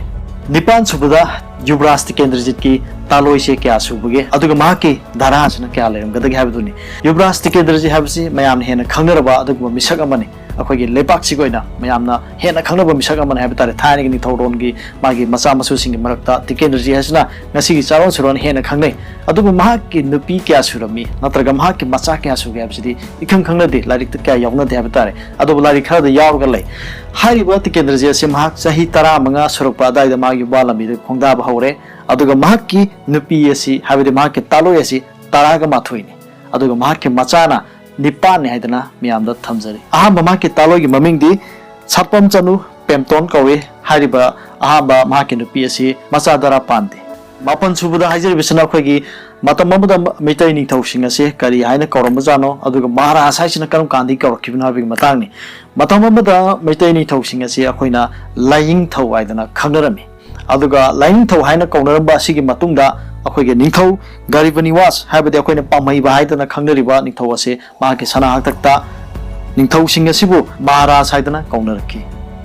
ꯅꯤꯄꯥꯟ ꯁꯨꯕꯗ ꯌꯨꯕꯔꯥꯖ ꯇꯤꯀꯦꯟꯗ꯭ꯔꯖꯤꯠꯀꯤ ꯇꯥꯂꯣꯏꯁꯦ ꯀꯌꯥ ꯁꯨꯕꯒꯦ, ꯑꯗꯨꯒ ꯃꯍꯥꯛꯀꯤ ꯙꯔꯥꯁꯤꯅ ꯀꯌꯥ ꯂꯩꯔꯝꯒꯗꯒꯦ ꯍꯥꯏꯕꯗꯨꯅꯤ꯫ ꯌꯨꯕꯔꯥꯖ ꯇꯤꯀꯦꯟꯗ꯭ꯔꯖꯤꯠ ꯍꯥꯏꯕꯁꯤ ꯃꯌꯥꯝꯅ ꯍꯦꯟꯅ ꯈꯪꯅꯔꯕ ꯑꯗꯨꯒꯨꯝꯕ ꯃꯤꯁꯛ ꯑꯃꯅꯤ꯫ ꯑꯩꯈꯣꯏꯒꯤ ꯂꯩꯕꯥꯛꯁꯤꯒꯤ ꯑꯣꯏꯅ ꯃꯌꯥꯝꯅ ꯍꯦꯟꯅ ꯈꯪꯅꯕ ꯃꯤꯁꯛ ꯑꯃꯅꯤ ꯍꯥꯏꯕ ꯇꯥꯔꯦ꯫ ꯊꯥꯏꯅꯒꯤ ꯅꯤꯡꯊꯧꯔꯣꯟꯒꯤ ꯃꯥꯒꯤ ꯃꯆꯥ ꯃꯁꯨꯁꯤꯡꯒꯤ ꯃꯔꯛꯇ ꯇꯤꯀꯦꯟꯗ꯭ꯔꯖꯤꯠ ꯍꯥꯏꯁꯤꯅ ꯉꯁꯤꯒꯤ ꯆꯥꯔꯣꯟ ꯁꯨꯔꯣꯟ ꯍꯦꯟꯅ ꯈꯪꯅꯩ꯫ ꯑꯗꯨꯕꯨ ꯃꯍꯥꯛꯀꯤ ꯅꯨꯄꯤ ꯀꯌꯥ ꯁꯨꯔꯝꯃꯤ ꯅꯠꯇ꯭ꯔꯒ ꯃꯍꯥꯛꯀꯤ ꯃꯆꯥ ꯀꯌꯥ ꯁꯨꯒꯦ ꯍꯥꯏꯕꯁꯤꯗꯤ ꯏꯈꯪ ꯈꯪꯅꯗꯦ, ꯂꯥꯏꯔꯤꯛꯇ ꯀꯌꯥ ꯌꯥꯎꯅꯗꯦ ꯍꯥꯏꯕ ꯇꯥꯔꯦ꯫ ꯑꯗꯨꯕꯨ ꯂꯥꯏꯔꯤꯛ ꯈꯔꯗ ꯌꯥꯎꯔꯒ ꯂꯩ꯫ ꯍꯥꯏꯔꯤꯕ ꯇꯤꯀꯦꯟꯗ꯭ꯔꯖꯤꯠ ꯑꯁꯤ ꯃꯍꯥꯛ ꯆꯍꯤ ꯇꯔꯥꯃꯉꯥ ꯁꯨꯔꯛꯄ ꯑꯗꯨꯋꯥꯏꯗ ꯃꯥꯒꯤ ꯋꯥ ꯂꯝꯕꯤꯗ ꯈꯣꯡꯗꯥꯕ ꯍꯧꯔꯦ꯫ ꯑꯗꯨꯒ ꯃꯍꯥꯛꯀꯤ ꯅꯨꯄꯤ ꯑꯁꯤ, ꯍꯥꯏꯕꯗꯤ ꯃꯍꯥꯛꯀꯤ ꯇꯥꯂꯣꯏ ꯑꯁꯤ ꯇꯔꯥꯒ ꯃꯥꯊꯣꯏꯅꯤ꯫ ꯑꯗꯨꯒ ꯃꯍꯥꯛꯀꯤ ꯃꯆꯥꯅ ꯅꯤꯄꯥꯟꯅꯤ ꯍꯥꯏꯗꯅ ꯃꯤꯌꯥꯝꯗ ꯊꯝꯖꯔꯤ꯫ ꯑꯍꯥꯟꯕ ꯃꯍꯥꯛꯀꯤ ꯇꯥꯂꯣꯏꯒꯤ ꯃꯃꯤꯡꯗꯤ ꯁꯥꯄꯝ ꯆꯅꯨ ꯄꯦꯝꯇꯣꯟ ꯀꯧꯏ꯫ ꯍꯥꯏꯔꯤꯕ ꯑꯍꯥꯟꯕ ꯃꯍꯥꯛꯀꯤ ꯅꯨꯄꯤ ꯑꯁꯤ ꯃꯆꯥ ꯗꯔꯥ ꯄꯥꯟꯗꯦ꯫ ꯃꯥꯄꯟ ꯁꯨꯕꯗ ꯍꯥꯏꯖꯔꯤꯕꯁꯤꯅ ꯑꯩꯈꯣꯏꯒꯤ ꯃꯇꯝ ꯑꯃꯗ ꯃꯩꯇꯩ ꯅꯤꯡꯊꯧꯁꯤꯡ ꯑꯁꯤ ꯀꯔꯤ ꯍꯥꯏꯅ ꯀꯧꯔꯝꯕꯖꯥꯠꯅꯣ, ꯑꯗꯨꯒ ꯃꯍꯥꯔꯥꯖ ꯍꯥꯏꯁꯤꯅ ꯀꯔꯝ ꯀꯥꯟꯗꯒꯤ ꯀꯧꯔꯛꯈꯤꯕꯅꯣ ꯍꯥꯏꯕꯒꯤ ꯃꯇꯥꯡꯅꯤ꯫ ꯃꯇꯝ ꯑꯃꯗ ꯃꯩꯇꯩ ꯅꯤꯡꯊꯧꯁꯤꯡ ꯑꯁꯤ ꯑꯩꯈꯣꯏꯅ ꯂꯥꯏꯅꯤꯡꯊꯧ ꯍꯥꯏꯗꯅ ꯈꯪꯅꯔꯝꯃꯤ꯫ ꯑꯗꯨꯒ ꯂꯥꯏꯅꯤꯡꯊꯧ ꯍꯥꯏꯅ ꯀꯧꯅꯔꯝꯕ ꯑꯁꯤꯒꯤ ꯃꯇꯨꯡꯗ ꯑꯩꯈꯣꯏꯒꯤ ꯅꯤꯡꯊꯧ ꯒꯔꯤꯕ ꯅꯤꯋꯥꯁ, ꯍꯥꯏꯕꯗꯤ ꯑꯩꯈꯣꯏꯅ ꯄꯥꯝꯍꯩꯕ ꯍꯥꯏꯗꯅ ꯈꯪꯅꯔꯤꯕ ꯅꯤꯡꯊꯧ ꯑꯁꯤ ꯃꯍꯥꯛꯀꯤ ꯁꯅꯥ ꯍꯥꯛꯇꯛꯇ ꯅꯤꯡꯊꯧꯁꯤꯡ ꯑꯁꯤꯕꯨ ꯃꯍꯥꯔꯥꯖ ꯍꯥꯏꯗꯅ ꯀꯧꯅꯔꯛꯈꯤ꯫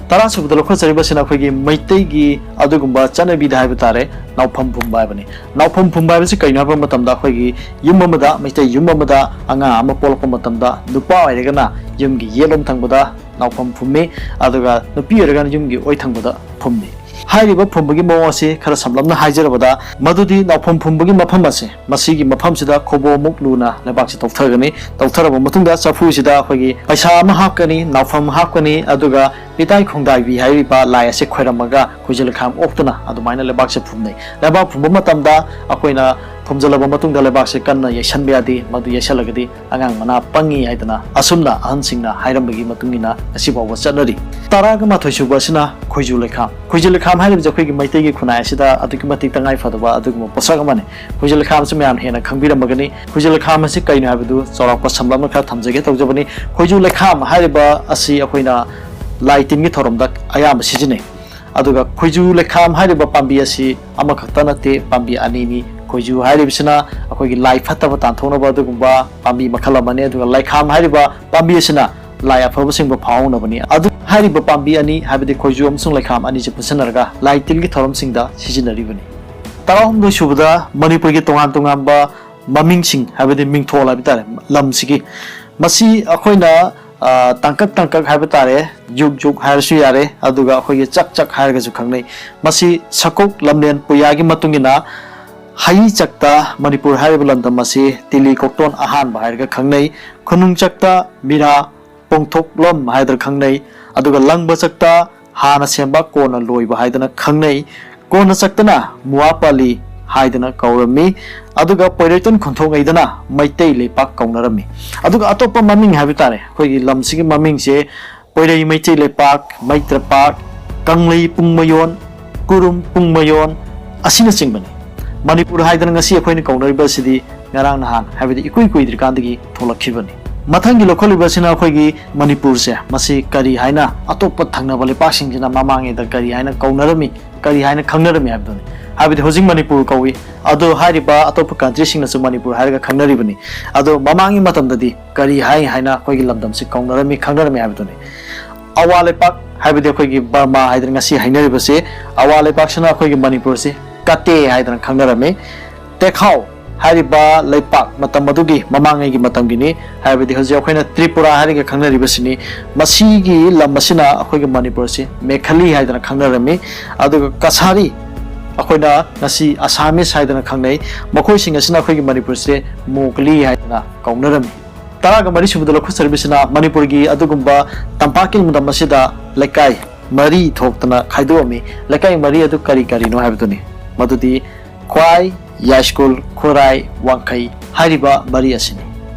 ꯇꯔꯥꯁꯨꯕꯗ ꯂꯧꯈꯠꯆꯔꯤꯕꯁꯤꯅ ꯑꯩꯈꯣꯏꯒꯤ ꯃꯩꯇꯩꯒꯤ ꯑꯗꯨꯒꯨꯝꯕ ꯆꯠꯅꯕꯤꯗ ꯍꯥꯏꯕ ꯇꯥꯔꯦ, ꯅꯥꯎꯐꯝ ꯐꯨꯝꯕ ꯍꯥꯏꯕꯅꯤ꯫ ꯅꯥꯎꯐꯝ ꯐꯨꯝꯕ ꯍꯥꯏꯕꯁꯤ ꯀꯩꯅꯣ ꯍꯥꯏꯕ ꯃꯇꯝꯗ, ꯑꯩꯈꯣꯏꯒꯤ ꯌꯨꯝ ꯑꯃꯗ, ꯃꯩꯇꯩ ꯌꯨꯝ ꯑꯃꯗ ꯑꯉꯥꯡ ꯑꯃ ꯄꯣꯛꯂꯛꯄ ꯃꯇꯝꯗ, ꯅꯨꯄꯥ ꯑꯣꯏꯔꯒꯅ ꯌꯨꯝꯒꯤ ꯌꯦꯠꯂꯣꯝ ꯊꯪꯕꯗ ꯅꯥꯎꯐꯝ ꯐꯨꯝꯃꯤ, ꯑꯗꯨꯒ ꯅꯨꯄꯤ ꯑꯣꯏꯔꯒꯅ ꯌꯨꯝꯒꯤ ꯑꯣꯏ ꯊꯪꯕꯗ ꯐꯨꯝꯃꯤ꯫ ꯍꯥꯏꯔꯤꯕ ꯐꯨꯝꯕꯒꯤ ꯃꯑꯣꯡ ꯑꯁꯤ ꯈꯔ ꯁꯝꯂꯞꯅ ꯍꯥꯏꯖꯔꯕꯗ, ꯃꯗꯨꯗꯤ ꯅꯥꯎꯐꯝ ꯐꯨꯝꯕꯒꯤ ꯃꯐꯝ ꯑꯁꯦ, ꯃꯁꯤꯒꯤ ꯃꯐꯝꯁꯤꯗ ꯈꯣꯕꯣꯃꯨꯛ ꯂꯨꯅ ꯂꯩꯕꯥꯛꯁꯤ ꯇꯧꯊꯒꯅꯤ꯫ ꯇꯧꯊꯔꯕ ꯃꯇꯨꯡꯗ ꯆꯐꯨꯁꯤꯗ ꯑꯩꯈꯣꯏꯒꯤ ꯄꯩꯁꯥ ꯑꯃ ꯍꯥꯞꯀꯅꯤ, ꯅꯥꯎꯐꯝ ꯍꯥꯞꯀꯅꯤ, ꯑꯗꯨꯒ ꯄꯤꯇꯥꯏ ꯈꯣꯡꯗꯥꯏꯕꯤ ꯍꯥꯏꯔꯤꯕ ꯂꯥꯏ ꯑꯁꯦ ꯈꯣꯏꯔꯝꯃꯒ ꯈꯣꯏꯖꯨ ꯂꯩꯈꯥꯝ ꯑꯣꯛꯇꯨꯅ ꯑꯗꯨꯃꯥꯏꯅ ꯂꯩꯕꯥꯛꯁꯦ ꯐꯨꯝꯅꯩ꯫ ꯂꯩꯕꯥꯛ ꯐꯨꯝꯕ ꯃꯇꯝꯗ ꯑꯩꯈꯣꯏꯅ ꯐꯨꯝꯖꯤꯜꯂꯕ ꯃꯇꯨꯡꯗ ꯂꯩꯕꯥꯛꯁꯦ ꯀꯟꯅ ꯌꯩꯁꯟꯕ ꯌꯥꯗꯦ, ꯃꯗꯨ ꯌꯩꯁꯜꯂꯒꯗꯤ ꯑꯉꯥꯡ ꯃꯅꯥ ꯄꯪꯉꯤ ꯍꯥꯏꯗꯅ ꯑꯁꯨꯝꯅ ꯑꯍꯟꯁꯤꯡꯅ ꯍꯥꯏꯔꯝꯕꯒꯤ ꯃꯇꯨꯡ ꯏꯟꯅ ꯉꯁꯤ ꯐꯥꯎꯕ ꯆꯠꯅꯔꯤ꯫ ꯇꯔꯥꯒ ꯃꯥꯊꯣꯏ ꯁꯨꯕ ꯑꯁꯤꯅ ꯈꯣꯏꯖꯨ ꯂꯩꯈꯥꯝ꯫ ꯈꯣꯏꯖꯨ ꯂꯩꯈꯥꯝ ꯍꯥꯏꯔꯤꯕꯁꯦ ꯑꯩꯈꯣꯏꯒꯤ ꯃꯩꯇꯩꯒꯤ ꯈꯨꯟꯅꯥꯏ ꯑꯁꯤꯗ ꯑꯗꯨꯛꯀꯤ ꯃꯇꯤꯛ ꯇꯉꯥꯏ ꯐꯗꯕ ꯑꯗꯨꯒꯨꯝꯕ ꯄꯣꯠꯁꯛ ꯑꯃꯅꯤ꯫ ꯈꯣꯏꯖꯨ ꯂꯩꯈꯥꯝ ꯑꯁꯤ ꯃꯌꯥꯝꯅ ꯍꯦꯟꯅ ꯈꯪꯕꯤꯔꯝꯃꯒꯅꯤ꯫ ꯈꯣꯏꯖꯨ ꯂꯩꯈꯥꯝ ꯑꯁꯤ ꯀꯩꯅꯣ ꯍꯥꯏꯕꯗꯨ ꯆꯥꯎꯔꯥꯛꯄ ꯁꯝꯂꯞꯅ ꯈꯔ ꯊꯝꯖꯒꯦ ꯇꯧꯖꯕꯅꯤ꯫ ꯈꯣꯏꯖꯨ ꯂꯩꯈꯥꯝ ꯍꯥꯏꯔꯤꯕ ꯑꯁꯤ ꯑꯩꯈꯣꯏꯅ ꯂꯥꯏ ꯇꯤꯟꯒꯤ ꯊꯧꯔꯝꯗ ꯑꯌꯥꯝꯕ ꯁꯤꯖꯤꯟꯅꯩ꯫ ꯑꯗꯨꯒ ꯈꯣꯏꯖꯨ ꯂꯩꯈꯥꯝ ꯍꯥꯏꯔꯤꯕ ꯄꯥꯝꯕꯤ ꯑꯁꯤ ꯑꯃꯈꯛꯇ ꯅꯠꯇꯦ, ꯄꯥꯝꯕꯤ ꯑꯅꯤꯅꯤ꯫ ꯈꯣꯏꯖꯨ ꯍꯥꯏꯔꯤꯕꯁꯤꯅ ꯑꯩꯈꯣꯏꯒꯤ ꯂꯥꯏ ꯐꯠꯇꯕ ꯇꯥꯟꯊꯣꯛꯅꯕ ꯑꯗꯨꯒꯨꯝꯕ ꯄꯥꯝꯕꯤ ꯃꯈꯜ ꯑꯃꯅꯤ, ꯑꯗꯨꯒ ꯂꯩꯈꯥꯝ ꯍꯥꯏꯔꯤꯕ ꯄꯥꯝꯕꯤ ꯑꯁꯤꯅ ꯂꯥꯏ ꯑꯐꯕꯁꯤꯡꯕꯨ ꯐꯥꯎꯍꯧꯅꯕꯅꯤ꯫ ꯑꯗꯨ ꯍꯥꯏꯔꯤꯕ ꯄꯥꯝꯕꯤ ꯑꯅꯤ, ꯍꯥꯏꯕꯗꯤ ꯈꯣꯏꯖꯨ ꯑꯃꯁꯨꯡ ꯂꯩꯈꯥꯝ ꯑꯅꯤꯁꯤ ꯄꯨꯟꯁꯤꯟꯅꯔꯒ ꯂꯥꯏ ꯇꯤꯟꯒꯤ ꯊꯧꯔꯝꯁꯤꯡꯗ ꯁꯤꯖꯤꯟꯅꯔꯤꯕꯅꯤ꯫ ꯇꯔꯥꯍꯨꯝꯗꯣꯏ ꯁꯨꯕꯗ ꯃꯅꯤꯄꯨꯔꯒꯤ ꯇꯣꯉꯥꯟ ꯇꯣꯉꯥꯟꯕ ꯃꯃꯤꯡꯁꯤꯡ, ꯍꯥꯏꯕꯗꯤ ꯃꯤꯡꯊꯣꯜ ꯍꯥꯏꯕ ꯇꯥꯔꯦ, ꯂꯝꯁꯤꯒꯤ, ꯃꯁꯤ ꯑꯩꯈꯣꯏꯅ, ꯑ, ꯇꯥꯡꯀꯛ ꯇꯥꯡꯀꯛ ꯍꯥꯏꯕ ꯇꯥꯔꯦ, ꯌꯨꯒ ꯌꯨꯒ ꯍꯥꯏꯔꯁꯨ ꯌꯥꯔꯦ, ꯑꯗꯨꯒ ꯑꯩꯈꯣꯏꯒꯤ ꯆꯛ ꯆꯛ ꯍꯥꯏꯔꯒꯁꯨ ꯈꯪꯅꯩ꯫ ꯃꯁꯤ ꯁꯀꯣꯛ ꯂꯝꯂꯦꯟ ꯄꯨꯌꯥꯒꯤ ꯃꯇꯨꯡ ꯏꯟꯅ ꯍꯩ ꯆꯛꯇ ꯃꯅꯤꯄꯨꯔ ꯍꯥꯏꯔꯤꯕ ꯂꯝꯗꯝ ꯑꯁꯤ ꯇꯤꯂꯤ ꯀꯣꯛꯇꯣꯟ ꯑꯍꯥꯟꯕ ꯍꯥꯏꯔꯒ ꯈꯪꯅꯩ꯫ ꯈꯨꯅꯨꯡ ꯆꯛꯇ ꯃꯤꯔꯥ ꯄꯣꯡꯊꯣꯛꯂꯝ ꯍꯥꯏꯗꯅ ꯈꯪꯅꯩ꯫ ꯑꯗꯨꯒ ꯂꯪꯕ ꯆꯛꯇ ꯍꯥꯟꯅ ꯁꯦꯝꯕ ꯀꯣꯟꯅ ꯂꯣꯏꯕ ꯍꯥꯏꯗꯅ ꯈꯪꯅꯩ꯫ ꯀꯣꯟꯅ ꯆꯛꯇꯅ ꯃꯨꯋꯥꯄꯥꯂꯤ ꯍꯥꯏꯗꯅ ꯀꯧꯔꯝꯃꯤ꯫ ꯑꯗꯨꯒ ꯄꯣꯏꯔꯩꯇꯣꯟ ꯈꯣꯟꯊꯣꯛꯉꯩꯗꯅ ꯃꯩꯇꯩ ꯂꯩꯄꯥꯛ ꯀꯧꯅꯔꯝꯃꯤ꯫ ꯑꯗꯨꯒ ꯑꯇꯣꯞꯄ ꯃꯃꯤꯡ ꯍꯥꯏꯕ ꯇꯥꯔꯦ, ꯑꯩꯈꯣꯏꯒꯤ ꯂꯝꯁꯤꯒꯤ ꯃꯃꯤꯡꯁꯦ ꯄꯣꯏꯔꯩ ꯃꯩꯇꯩ ꯂꯩꯄꯥꯛ, ꯃꯩꯇ꯭ꯔꯄꯥꯛ, ꯀꯪꯂꯩ ꯄꯨꯡꯃꯌꯣꯟ, ꯀꯨꯔꯨꯝ ꯄꯨꯡꯃꯌꯣꯟ ꯑꯁꯤꯅꯆꯤꯡꯕꯅꯤ꯫ ꯃꯅꯤꯄꯨꯔ ꯍꯥꯏꯗꯅ ꯉꯁꯤ ꯑꯩꯈꯣꯏꯅ ꯀꯧꯅꯔꯤꯕ ꯑꯁꯤꯗꯤ ꯉꯔꯥꯡ ꯅꯍꯥꯟ, ꯍꯥꯏꯕꯗꯤ ꯏꯀꯨꯏ ꯀꯨꯏꯗ꯭ꯔꯤꯀꯥꯟꯗꯒꯤ ꯊꯣꯛꯂꯛꯈꯤꯕꯅꯤ꯫ ꯃꯊꯪꯒꯤ ꯂꯧꯈꯠꯂꯤꯕ ꯑꯁꯤꯅ ꯑꯩꯈꯣꯏꯒꯤ ꯃꯅꯤꯄꯨꯔꯁꯦ, ꯃꯁꯤ ꯀꯔꯤ ꯍꯥꯏꯅ ꯑꯇꯣꯞꯄ ꯊꯪꯅꯕ ꯂꯩꯄꯥꯛꯁꯤꯡꯁꯤꯅ ꯃꯃꯥꯡꯉꯩꯗ ꯀꯔꯤ ꯍꯥꯏꯅ ꯀꯧꯅꯔꯝꯃꯤ, ꯀꯔꯤ ꯍꯥꯏꯅ ꯈꯪꯅꯔꯝꯃꯤ ꯍꯥꯏꯕꯗꯨꯅꯤ꯫ ꯍꯥꯏꯕꯗꯤ ꯍꯧꯖꯤꯛ ꯃꯅꯤꯄꯨꯔ ꯀꯧꯏ, ꯑꯗꯨ ꯍꯥꯏꯔꯤꯕ ꯑꯇꯣꯞꯄ ꯀꯟꯇ꯭ꯔꯤꯁꯤꯡꯅꯁꯨ ꯃꯅꯤꯄꯨꯔ ꯍꯥꯏꯔꯒ ꯈꯪꯅꯔꯤꯕꯅꯤ꯫ ꯑꯗꯣ ꯃꯃꯥꯡꯒꯤ ꯃꯇꯝꯗꯗꯤ ꯀꯔꯤ ꯍꯥꯏ ꯍꯥꯏꯅ ꯑꯩꯈꯣꯏꯒꯤ ꯂꯝꯗꯝꯁꯤ ꯀꯧꯅꯔꯝꯃꯤ, ꯈꯪꯅꯔꯝꯃꯤ ꯍꯥꯏꯕꯗꯨꯅꯤ꯫ ꯑꯋꯥ ꯂꯩꯄꯥꯛ, ꯍꯥꯏꯕꯗꯤ ꯑꯩꯈꯣꯏꯒꯤ ꯕꯔꯃꯥ ꯍꯥꯏꯗꯅ ꯉꯁꯤ ꯍꯥꯏꯅꯔꯤꯕꯁꯤ, ꯑꯋꯥ ꯂꯩꯄꯥꯛꯁꯤꯅ ꯑꯩꯈꯣꯏꯒꯤ ꯃꯅꯤꯄꯨꯔꯁꯤ ꯀꯇꯦ ꯍꯥꯏꯗꯅ ꯈꯪꯅꯔꯝꯃꯤ꯫ ꯇꯦꯈꯥꯎ ꯍꯥꯏꯔꯤꯕ ꯂꯩꯄꯥꯛ, ꯃꯇꯝ ꯑꯗꯨꯒꯤ ꯃꯃꯥꯡꯉꯩꯒꯤ ꯃꯇꯝꯒꯤꯅꯤ, ꯍꯥꯏꯕꯗꯤ ꯍꯧꯖꯤꯛ ꯑꯩꯈꯣꯏꯅ ꯇ꯭ꯔꯤꯄꯨꯔꯥ ꯍꯥꯏꯔꯒ ꯈꯪꯅꯔꯤꯕꯁꯤꯅꯤ꯫ ꯃꯁꯤꯒꯤ ꯂꯝ ꯑꯁꯤꯅ ꯑꯩꯈꯣꯏꯒꯤ ꯃꯅꯤꯄꯨꯔꯁꯤ ꯃꯦꯈꯂꯤ ꯍꯥꯏꯗꯅ ꯈꯪꯅꯔꯝꯃꯤ꯫ ꯑꯗꯨꯒ ꯀꯁꯥꯔꯤ, ꯑꯩꯈꯣꯏꯅ ꯉꯁꯤ ꯑꯁꯥꯃꯤꯁ ꯍꯥꯏꯗꯅ ꯈꯪꯅꯩ, ꯃꯈꯣꯏꯁꯤꯡ ꯑꯁꯤꯅ ꯑꯩꯈꯣꯏꯒꯤ ꯃꯅꯤꯄꯨꯔꯁꯦ ꯃꯣꯒꯂꯤ ꯍꯥꯏꯗꯅ ꯀꯧꯅꯔꯝꯃꯤ꯫ ꯇꯔꯥꯒ ꯃꯔꯤ ꯁꯨꯕꯗ ꯂꯧꯈꯠꯆꯔꯤꯕꯁꯤꯅ ꯃꯅꯤꯄꯨꯔꯒꯤ ꯑꯗꯨꯒꯨꯝꯕ ꯇꯝꯄꯥꯛꯀꯤ ꯂꯝꯗꯝ ꯑꯁꯤꯗ ꯂꯩꯀꯥꯏ ꯃꯔꯤ ꯊꯣꯛꯇꯅ ꯈꯥꯏꯗꯣꯛꯑꯝꯃꯤ꯫ ꯂꯩꯀꯥꯏ ꯃꯔꯤ ꯑꯗꯨ ꯀꯔꯤ ꯀꯔꯤꯅꯣ ꯍꯥꯏꯕꯗꯨꯅꯤ꯫ ꯃꯗꯨꯗꯤ ꯈ꯭ꯋꯥꯏ, ꯌꯥꯏꯁ꯭ꯀꯨꯜ, ꯈꯨꯔꯥꯏ, ꯋꯥꯡꯈꯩ ꯍꯥꯏꯔꯤꯕ ꯃꯔꯤ ꯑꯁꯤꯅꯤ꯫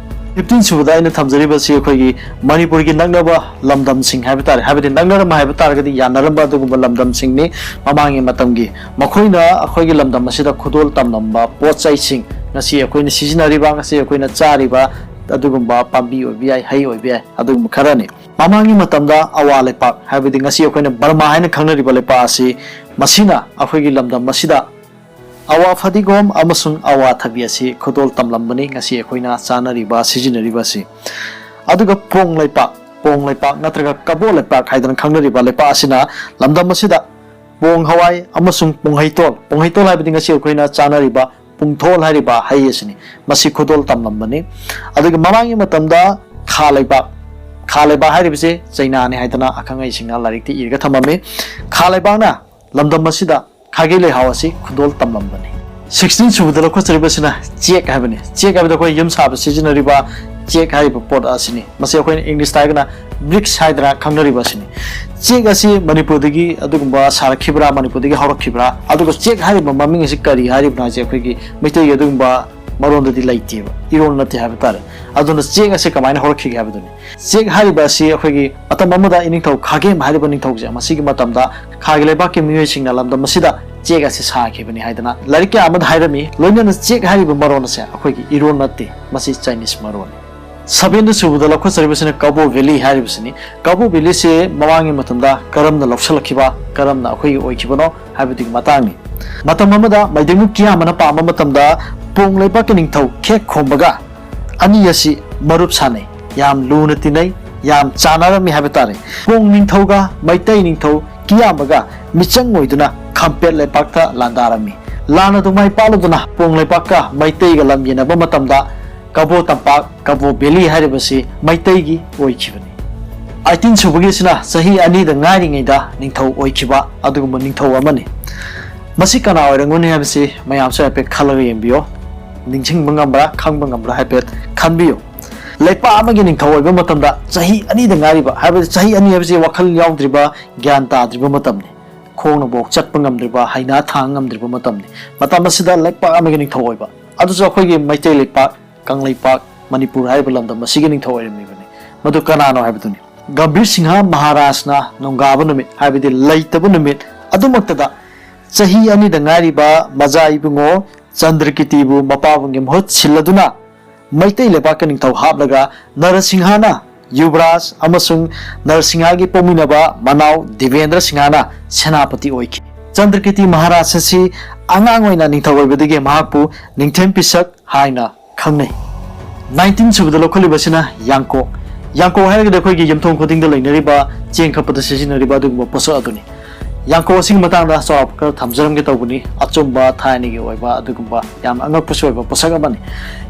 ꯐꯤꯐꯇꯤꯟ ꯁꯨꯕꯗ ꯑꯩꯅ ꯊꯝꯖꯔꯤꯕꯁꯤ ꯑꯩꯈꯣꯏꯒꯤ ꯃꯅꯤꯄꯨꯔꯒꯤ ꯅꯛꯅꯕ ꯂꯝꯗꯝꯁꯤꯡ ꯍꯥꯏꯕ ꯇꯥꯔꯦ, ꯍꯥꯏꯕꯗꯤ ꯅꯛꯅꯔꯝꯕ ꯍꯥꯏꯕ ꯇꯥꯔꯒꯗꯤ ꯌꯥꯅꯔꯝꯕ ꯑꯗꯨꯒꯨꯝꯕ ꯂꯝꯗꯝꯁꯤꯡꯅꯤ꯫ ꯃꯃꯥꯡꯒꯤ ꯃꯇꯝꯒꯤ ꯃꯈꯣꯏꯅ ꯑꯩꯈꯣꯏꯒꯤ ꯂꯝꯗꯝ ꯑꯁꯤꯗ ꯈꯨꯗꯣꯜ ꯇꯝꯂꯝꯕ ꯄꯣꯠ ꯆꯩꯁꯤꯡ, ꯉꯁꯤ ꯑꯩꯈꯣꯏꯅ ꯁꯤꯖꯤꯟꯅꯔꯤꯕ, ꯉꯁꯤ ꯑꯩꯈꯣꯏꯅ ꯆꯥꯔꯤꯕ ꯑꯗꯨꯒꯨꯝꯕ ꯄꯥꯝꯕꯤ ꯑꯣꯏꯕ ꯌꯥꯏ, ꯍꯩ ꯑꯣꯏꯕ ꯌꯥꯏ, ꯑꯗꯨꯒꯨꯝꯕ ꯈꯔꯅꯤ꯫ ꯃꯃꯥꯡꯒꯤ ꯃꯇꯝꯗ ꯑꯋꯥ ꯂꯩꯄꯥꯛ, ꯍꯥꯏꯕꯗꯤ ꯉꯁꯤ ꯑꯩꯈꯣꯏꯅ ꯕꯔꯃꯥ ꯍꯥꯏꯅ ꯈꯪꯅꯔꯤꯕ ꯂꯩꯄꯥꯛ ꯑꯁꯤ, ꯃꯁꯤꯅ ꯑꯩꯈꯣꯏꯒꯤ ꯂꯝꯗꯝ ꯑꯁꯤꯗ ꯑꯋꯥ ꯐꯗꯤꯒꯣꯝ ꯑꯃꯁꯨꯡ ꯑꯋꯥ ꯊꯕꯤ ꯑꯁꯤ ꯈꯨꯗꯣꯜ ꯇꯝꯂꯝꯕꯅꯤ꯫ ꯉꯁꯤ ꯑꯩꯈꯣꯏꯅ ꯆꯥꯅꯔꯤꯕ, ꯁꯤꯖꯤꯟꯅꯔꯤꯕ ꯑꯁꯤ꯫ ꯑꯗꯨꯒ ꯄꯣꯡ ꯂꯩꯄꯥꯛ, ꯄꯣꯡ ꯂꯩꯄꯥꯛ ꯅꯠꯇ꯭ꯔꯒ ꯀꯕꯣ ꯂꯩꯄꯥꯛ ꯍꯥꯏꯗꯅ ꯈꯪꯅꯔꯤꯕ ꯂꯩꯄꯥꯛ ꯑꯁꯤꯅ ꯂꯝꯗꯝ ꯑꯁꯤꯗ ꯄꯣꯡ ꯍꯋꯥꯏ ꯑꯃꯁꯨꯡ ꯄꯣꯡꯍꯩꯇꯣꯜ, ꯄꯣꯡꯍꯩꯇꯣꯜ ꯍꯥꯏꯕꯗꯤ ꯉꯁꯤ ꯑꯩꯈꯣꯏꯅ ꯆꯥꯅꯔꯤꯕ ꯄꯨꯡꯊꯣꯜ ꯍꯥꯏꯔꯤꯕ ꯍꯩ ꯑꯁꯤꯅꯤ꯫ ꯃꯁꯤ ꯈꯨꯗꯣꯜ ꯇꯝꯂꯝꯕꯅꯤ꯫ ꯑꯗꯨꯒ ꯃꯃꯥꯡꯒꯤ ꯃꯇꯝꯗ ꯈꯥ ꯂꯩꯕꯥꯛ, ꯈꯥ ꯂꯩꯕꯥꯛ ꯍꯥꯏꯔꯤꯕꯁꯤ ꯆꯩꯅꯥꯅꯤ ꯍꯥꯏꯗꯅ ꯑꯈꯪ ꯑꯍꯩꯁꯤꯡꯅ ꯂꯥꯏꯔꯤꯛꯇ ꯏꯔꯒ ꯊꯝꯃꯝꯃꯤ꯫ ꯈꯥ ꯂꯩꯕꯥꯛꯅ ꯂꯝꯗꯝ ꯑꯁꯤꯗ ꯈꯥꯒꯤ ꯂꯩꯍꯥꯎ ꯑꯁꯤ ꯈꯨꯗꯣꯜ ꯇꯝꯂꯝꯕꯅꯤ꯫ ꯁꯤꯛꯁꯇꯤꯟ ꯁꯨꯕꯗ ꯂꯧꯈꯠꯆꯔꯤꯕꯁꯤꯅ ꯆꯦꯛ ꯍꯥꯏꯕꯅꯤ꯫ ꯆꯦꯛ ꯍꯥꯏꯕꯗ ꯑꯩꯈꯣꯏ ꯌꯨꯝ ꯁꯥꯕ ꯁꯤꯖꯤꯟꯅꯔꯤꯕ ꯆꯦꯛ ꯍꯥꯏꯔꯤꯕ ꯄꯣꯠ ꯑꯁꯤꯅꯤ꯫ ꯃꯁꯤ ꯑꯩꯈꯣꯏꯅ ꯏꯪꯂꯤꯁꯇ ꯍꯥꯏꯔꯒꯅ ꯕ꯭ꯔꯤꯛꯁ ꯍꯥꯏꯗꯅ ꯈꯪꯅꯔꯤꯕ ꯑꯁꯤꯅꯤ꯫ ꯆꯦꯛ ꯑꯁꯤ ꯃꯅꯤꯄꯨꯔꯗꯒꯤ ꯑꯗꯨꯒꯨꯝꯕ ꯁꯥꯔꯛꯈꯤꯕ꯭ꯔꯥ, ꯃꯅꯤꯄꯨꯔꯗꯒꯤ ꯍꯧꯔꯛꯈꯤꯕ꯭ꯔꯥ? ꯑꯗꯨꯒ ꯆꯦꯛ ꯍꯥꯏꯔꯤꯕ ꯃꯃꯤꯡ ꯑꯁꯤ ꯀꯔꯤ ꯍꯥꯏꯔꯤꯕꯅꯣ ꯍꯥꯏꯁꯦ ꯑꯩꯈꯣꯏꯒꯤ ꯃꯩꯇꯩꯒꯤ ꯑꯗꯨꯒꯨꯝꯕ ꯃꯔꯣꯟꯗꯗꯤ ꯂꯩꯇꯦꯕ, ꯏꯔꯣꯟ ꯅꯠꯇꯦ ꯍꯥꯏꯕ ꯇꯥꯔꯦ꯫ ꯑꯗꯨꯅ ꯆꯦꯛ ꯑꯁꯤ ꯀꯃꯥꯏꯅ ꯍꯧꯔꯛꯈꯤꯒꯦ ꯍꯥꯏꯕꯗꯨꯅꯤ꯫ ꯆꯦꯛ ꯍꯥꯏꯔꯤꯕ ꯑꯁꯤ ꯑꯩꯈꯣꯏꯒꯤ ꯃꯇꯝ ꯑꯃꯗ ꯏꯅꯤꯡꯊꯧ ꯈꯥꯒꯦꯝ ꯍꯥꯏꯔꯤꯕ ꯅꯤꯡꯊꯧꯁꯦ, ꯃꯁꯤꯒꯤ ꯃꯇꯝꯗ ꯈꯥꯒꯤ ꯂꯩꯕꯥꯛꯀꯤ ꯃꯤꯑꯣꯏꯁꯤꯡꯅ ꯂꯝꯗꯝ ꯑꯁꯤꯗ ꯆꯦꯛ ꯑꯁꯤ ꯁꯥꯈꯤꯕꯅꯤ ꯍꯥꯏꯗꯅ ꯂꯥꯏꯔꯤꯛ ꯀꯌꯥ ꯑꯃꯗ ꯍꯥꯏꯔꯝꯃꯤ꯫ ꯂꯣꯏꯅꯅ ꯆꯦꯛ ꯍꯥꯏꯔꯤꯕ ꯃꯔꯣꯟ ꯑꯁꯦ ꯑꯩꯈꯣꯏꯒꯤ ꯏꯔꯣꯟ ꯅꯠꯇꯦ, ꯃꯁꯤ ꯆꯥꯏꯅꯤꯁ ꯃꯔꯣꯟꯅꯤ꯫ ꯁꯚꯦꯟꯗ ꯁꯨꯕꯗ ꯂꯧꯈꯠꯆꯔꯤꯕꯁꯤꯅ ꯀꯕꯣ ꯚꯦꯂꯤ ꯍꯥꯏꯔꯤꯕꯁꯤꯅꯤ꯫ ꯀꯕꯣ ꯚꯦꯂꯤꯁꯦ ꯃꯃꯥꯡꯒꯤ ꯃꯇꯝꯗ ꯀꯔꯝꯅ ꯂꯧꯁꯤꯜꯂꯛꯈꯤꯕ, ꯀꯔꯝꯅ ꯑꯩꯈꯣꯏꯒꯤ ꯑꯣꯏꯈꯤꯕꯅꯣ ꯍꯥꯏꯕꯗꯨꯒꯤ ꯃꯇꯥꯡꯅꯤ꯫ ꯃꯇꯝ ꯑꯃꯗ ꯃꯩꯗꯦꯡꯒꯨ ꯀꯤꯌꯥꯝꯕꯅ ꯄꯥꯝꯕ ꯃꯇꯝꯗ ꯄꯣꯡ ꯂꯩꯕꯥꯛꯀꯤ ꯅꯤꯡꯊꯧ ꯈꯦꯛ ꯈꯣꯝꯕꯒ ꯑꯅꯤ ꯑꯁꯤ ꯃꯔꯨꯞ ꯁꯥꯟꯅꯩ, ꯌꯥꯝ ꯂꯨꯅ ꯇꯤꯟꯅꯩ, ꯌꯥꯝ ꯆꯥꯟꯅꯔꯝꯃꯤ ꯍꯥꯏꯕ ꯇꯥꯔꯦ꯫ ꯄꯣꯡ ꯅꯤꯡꯊꯧꯒ ꯃꯩꯇꯩ ꯅꯤꯡꯊꯧ ꯀꯤꯌꯥꯝꯕꯒ ꯃꯤꯆꯪ ꯑꯣꯏꯗꯨꯅ ꯈꯝꯄꯦꯠ ꯂꯩꯄꯥꯛꯇ ꯂꯥꯟꯗꯥꯔꯝꯃꯤ꯫ ꯂꯥꯟ ꯑꯗꯨ ꯃꯥꯏ ꯄꯥꯛꯂꯗꯨꯅ ꯄꯣꯡ ꯂꯩꯄꯥꯛꯀ ꯃꯩꯇꯩꯒ ꯂꯝ ꯌꯦꯟꯅꯕ ꯃꯇꯝꯗ ꯀꯕꯣ ꯇꯝꯄꯥꯛ, ꯀꯕꯣ ꯚꯦꯂꯤ ꯍꯥꯏꯔꯤꯕꯁꯤ ꯃꯩꯇꯩꯒꯤ ꯑꯣꯏꯈꯤꯕꯅꯤ꯫ ꯑꯩꯇꯤꯟ ꯁꯨꯕꯒꯤꯁꯤꯅ ꯆꯍꯤ ꯑꯅꯤꯗ ꯉꯥꯏꯔꯤꯉꯩꯗ ꯅꯤꯡꯊꯧ ꯑꯣꯏꯈꯤꯕ ꯑꯗꯨꯒꯨꯝꯕ ꯅꯤꯡꯊꯧ ꯑꯃꯅꯤ꯫ ꯃꯁꯤ ꯀꯅꯥ ꯑꯣꯏꯔꯝꯒꯅꯤ ꯍꯥꯏꯕꯁꯤ ꯃꯌꯥꯝꯁꯨ ꯍꯥꯏꯐꯦꯠ ꯈꯜꯂꯒ ꯌꯦꯡꯕꯤꯌꯣ꯫ ꯅꯤꯡꯁꯤꯡꯕ ꯉꯝꯕ꯭ꯔꯥ, ꯈꯪꯕ ꯉꯝꯕ꯭ꯔꯥ ꯍꯥꯏꯐꯦꯠ ꯈꯟꯕꯤꯌꯨ꯫ ꯂꯩꯄꯥꯛ ꯑꯃꯒꯤ ꯅꯤꯡꯊꯧ ꯑꯣꯏꯕ ꯃꯇꯝꯗ ꯆꯍꯤ ꯑꯅꯤꯗ ꯉꯥꯏꯔꯤꯕ, ꯍꯥꯏꯕꯗꯤ ꯆꯍꯤ ꯑꯅꯤ ꯍꯥꯏꯕꯁꯤ ꯋꯥꯈꯜ ꯌꯥꯎꯗ꯭ꯔꯤꯕ, ꯒ꯭ꯌꯥꯟ ꯇꯥꯗ꯭ꯔꯤꯕ ꯃꯇꯝꯅꯤ꯫ ꯈꯣꯡꯅꯐꯥꯎ ꯆꯠꯄ ꯉꯝꯗ꯭ꯔꯤꯕ, ꯍꯩꯅꯥ ꯊꯥꯡ ꯉꯝꯗ꯭ꯔꯤꯕ ꯃꯇꯝꯅꯤ꯫ ꯃꯇꯝ ꯑꯁꯤꯗ ꯂꯩꯄꯥꯛ ꯑꯃꯒꯤ ꯅꯤꯡꯊꯧ ꯑꯣꯏꯕ, ꯑꯗꯨꯁꯨ ꯑꯩꯈꯣꯏꯒꯤ ꯃꯩꯇꯩ ꯂꯩꯄꯥꯛ, ꯀꯪꯂꯩꯄꯥꯛ, ꯃꯅꯤꯄꯨꯔ ꯍꯥꯏꯔꯤꯕ ꯂꯝꯗꯝ ꯑꯁꯤꯒꯤ ꯅꯤꯡꯊꯧ ꯑꯣꯏꯔꯝꯃꯤꯕꯅꯤ꯫ ꯃꯗꯨ ꯀꯅꯥꯅꯣ ꯍꯥꯏꯕꯗꯨꯅꯤ꯫ ꯒꯝꯚꯤꯔ ꯁꯤꯡꯍ ꯃꯍꯥꯔꯥꯖꯅ ꯅꯣꯡꯒꯥꯕ ꯅꯨꯃꯤꯠ, ꯍꯥꯏꯕꯗꯤ ꯂꯩꯇꯕ ꯅꯨꯃꯤꯠ ꯑꯗꯨꯃꯛꯇꯗ ꯆꯍꯤ ꯑꯅꯤꯗ ꯉꯥꯏꯔꯤꯕ ꯃꯖꯥ ꯏꯕꯨꯡꯉꯣ ꯆꯟꯗ꯭ꯔꯀꯤꯇꯤꯕꯨ ꯃꯄꯥꯕꯨꯡꯒꯤ ꯃꯍꯨꯠ ꯁꯤꯜꯂꯗꯨꯅ ꯃꯩꯇꯩ ꯂꯩꯕꯥꯛꯀꯤ ꯅꯤꯡꯊꯧ ꯍꯥꯞꯂꯒ ꯅꯔꯁꯤꯡꯍꯅ ꯌꯨꯕꯔꯥꯖ ꯑꯃꯁꯨꯡ ꯅꯔꯁꯤꯡꯍꯒꯤ ꯄꯣꯛꯃꯤꯟꯅꯕ ꯃꯅꯥꯎ ꯗꯤꯕꯦꯟꯗ꯭ꯔ ꯁꯤꯡꯍꯅ ꯁꯦꯅꯥꯄꯇꯤ ꯑꯣꯏꯈꯤ꯫ ꯆꯟꯗ꯭ꯔꯀꯤꯇꯤ ꯃꯍꯥꯔꯥꯖ ꯑꯁꯤ ꯑꯉꯥꯡ ꯑꯣꯏꯅ ꯅꯤꯡꯊꯧ ꯑꯣꯏꯕꯗꯒꯤ ꯃꯍꯥꯛꯄꯨ ꯅꯤꯡꯊꯦꯝ ꯄꯤꯁꯛ ꯍꯥꯏꯅ ꯈꯪꯅꯩ꯫ ꯅꯥꯏꯟꯇꯤꯟ ꯁꯨꯕꯗ ꯂꯧꯈꯠꯂꯤꯕꯁꯤꯅ ꯌꯥꯡꯀꯣꯛ꯫ ꯌꯥꯡꯀꯣꯛ ꯍꯥꯏꯔꯒꯗꯤ ꯑꯩꯈꯣꯏꯒꯤ ꯌꯨꯝꯊꯣꯡ ꯈꯨꯗꯤꯡꯗ ꯂꯩꯅꯔꯤꯕ ꯆꯦꯡ ꯈꯞꯄꯗ ꯁꯤꯖꯤꯟꯅꯔꯤꯕ ꯑꯗꯨꯒꯨꯝꯕ ꯄꯣꯠꯁꯛ ꯑꯗꯨꯅꯤ꯫ ꯌꯥꯡꯀꯣꯛ ꯑꯁꯤꯒꯤ ꯃꯇꯥꯡꯗ ꯆꯥꯎꯔꯥꯛꯄ ꯈꯔ ꯊꯝꯖꯔꯝꯒꯦ ꯇꯧꯕꯅꯤ꯫ ꯑꯆꯨꯝꯕ ꯊꯥꯏꯅꯒꯤ ꯑꯣꯏꯕ ꯑꯗꯨꯒꯨꯝꯕ ꯌꯥꯝꯅ ꯑꯉꯛꯄꯁꯨ ꯑꯣꯏꯕ ꯄꯣꯠꯁꯛ ꯑꯃꯅꯤ꯫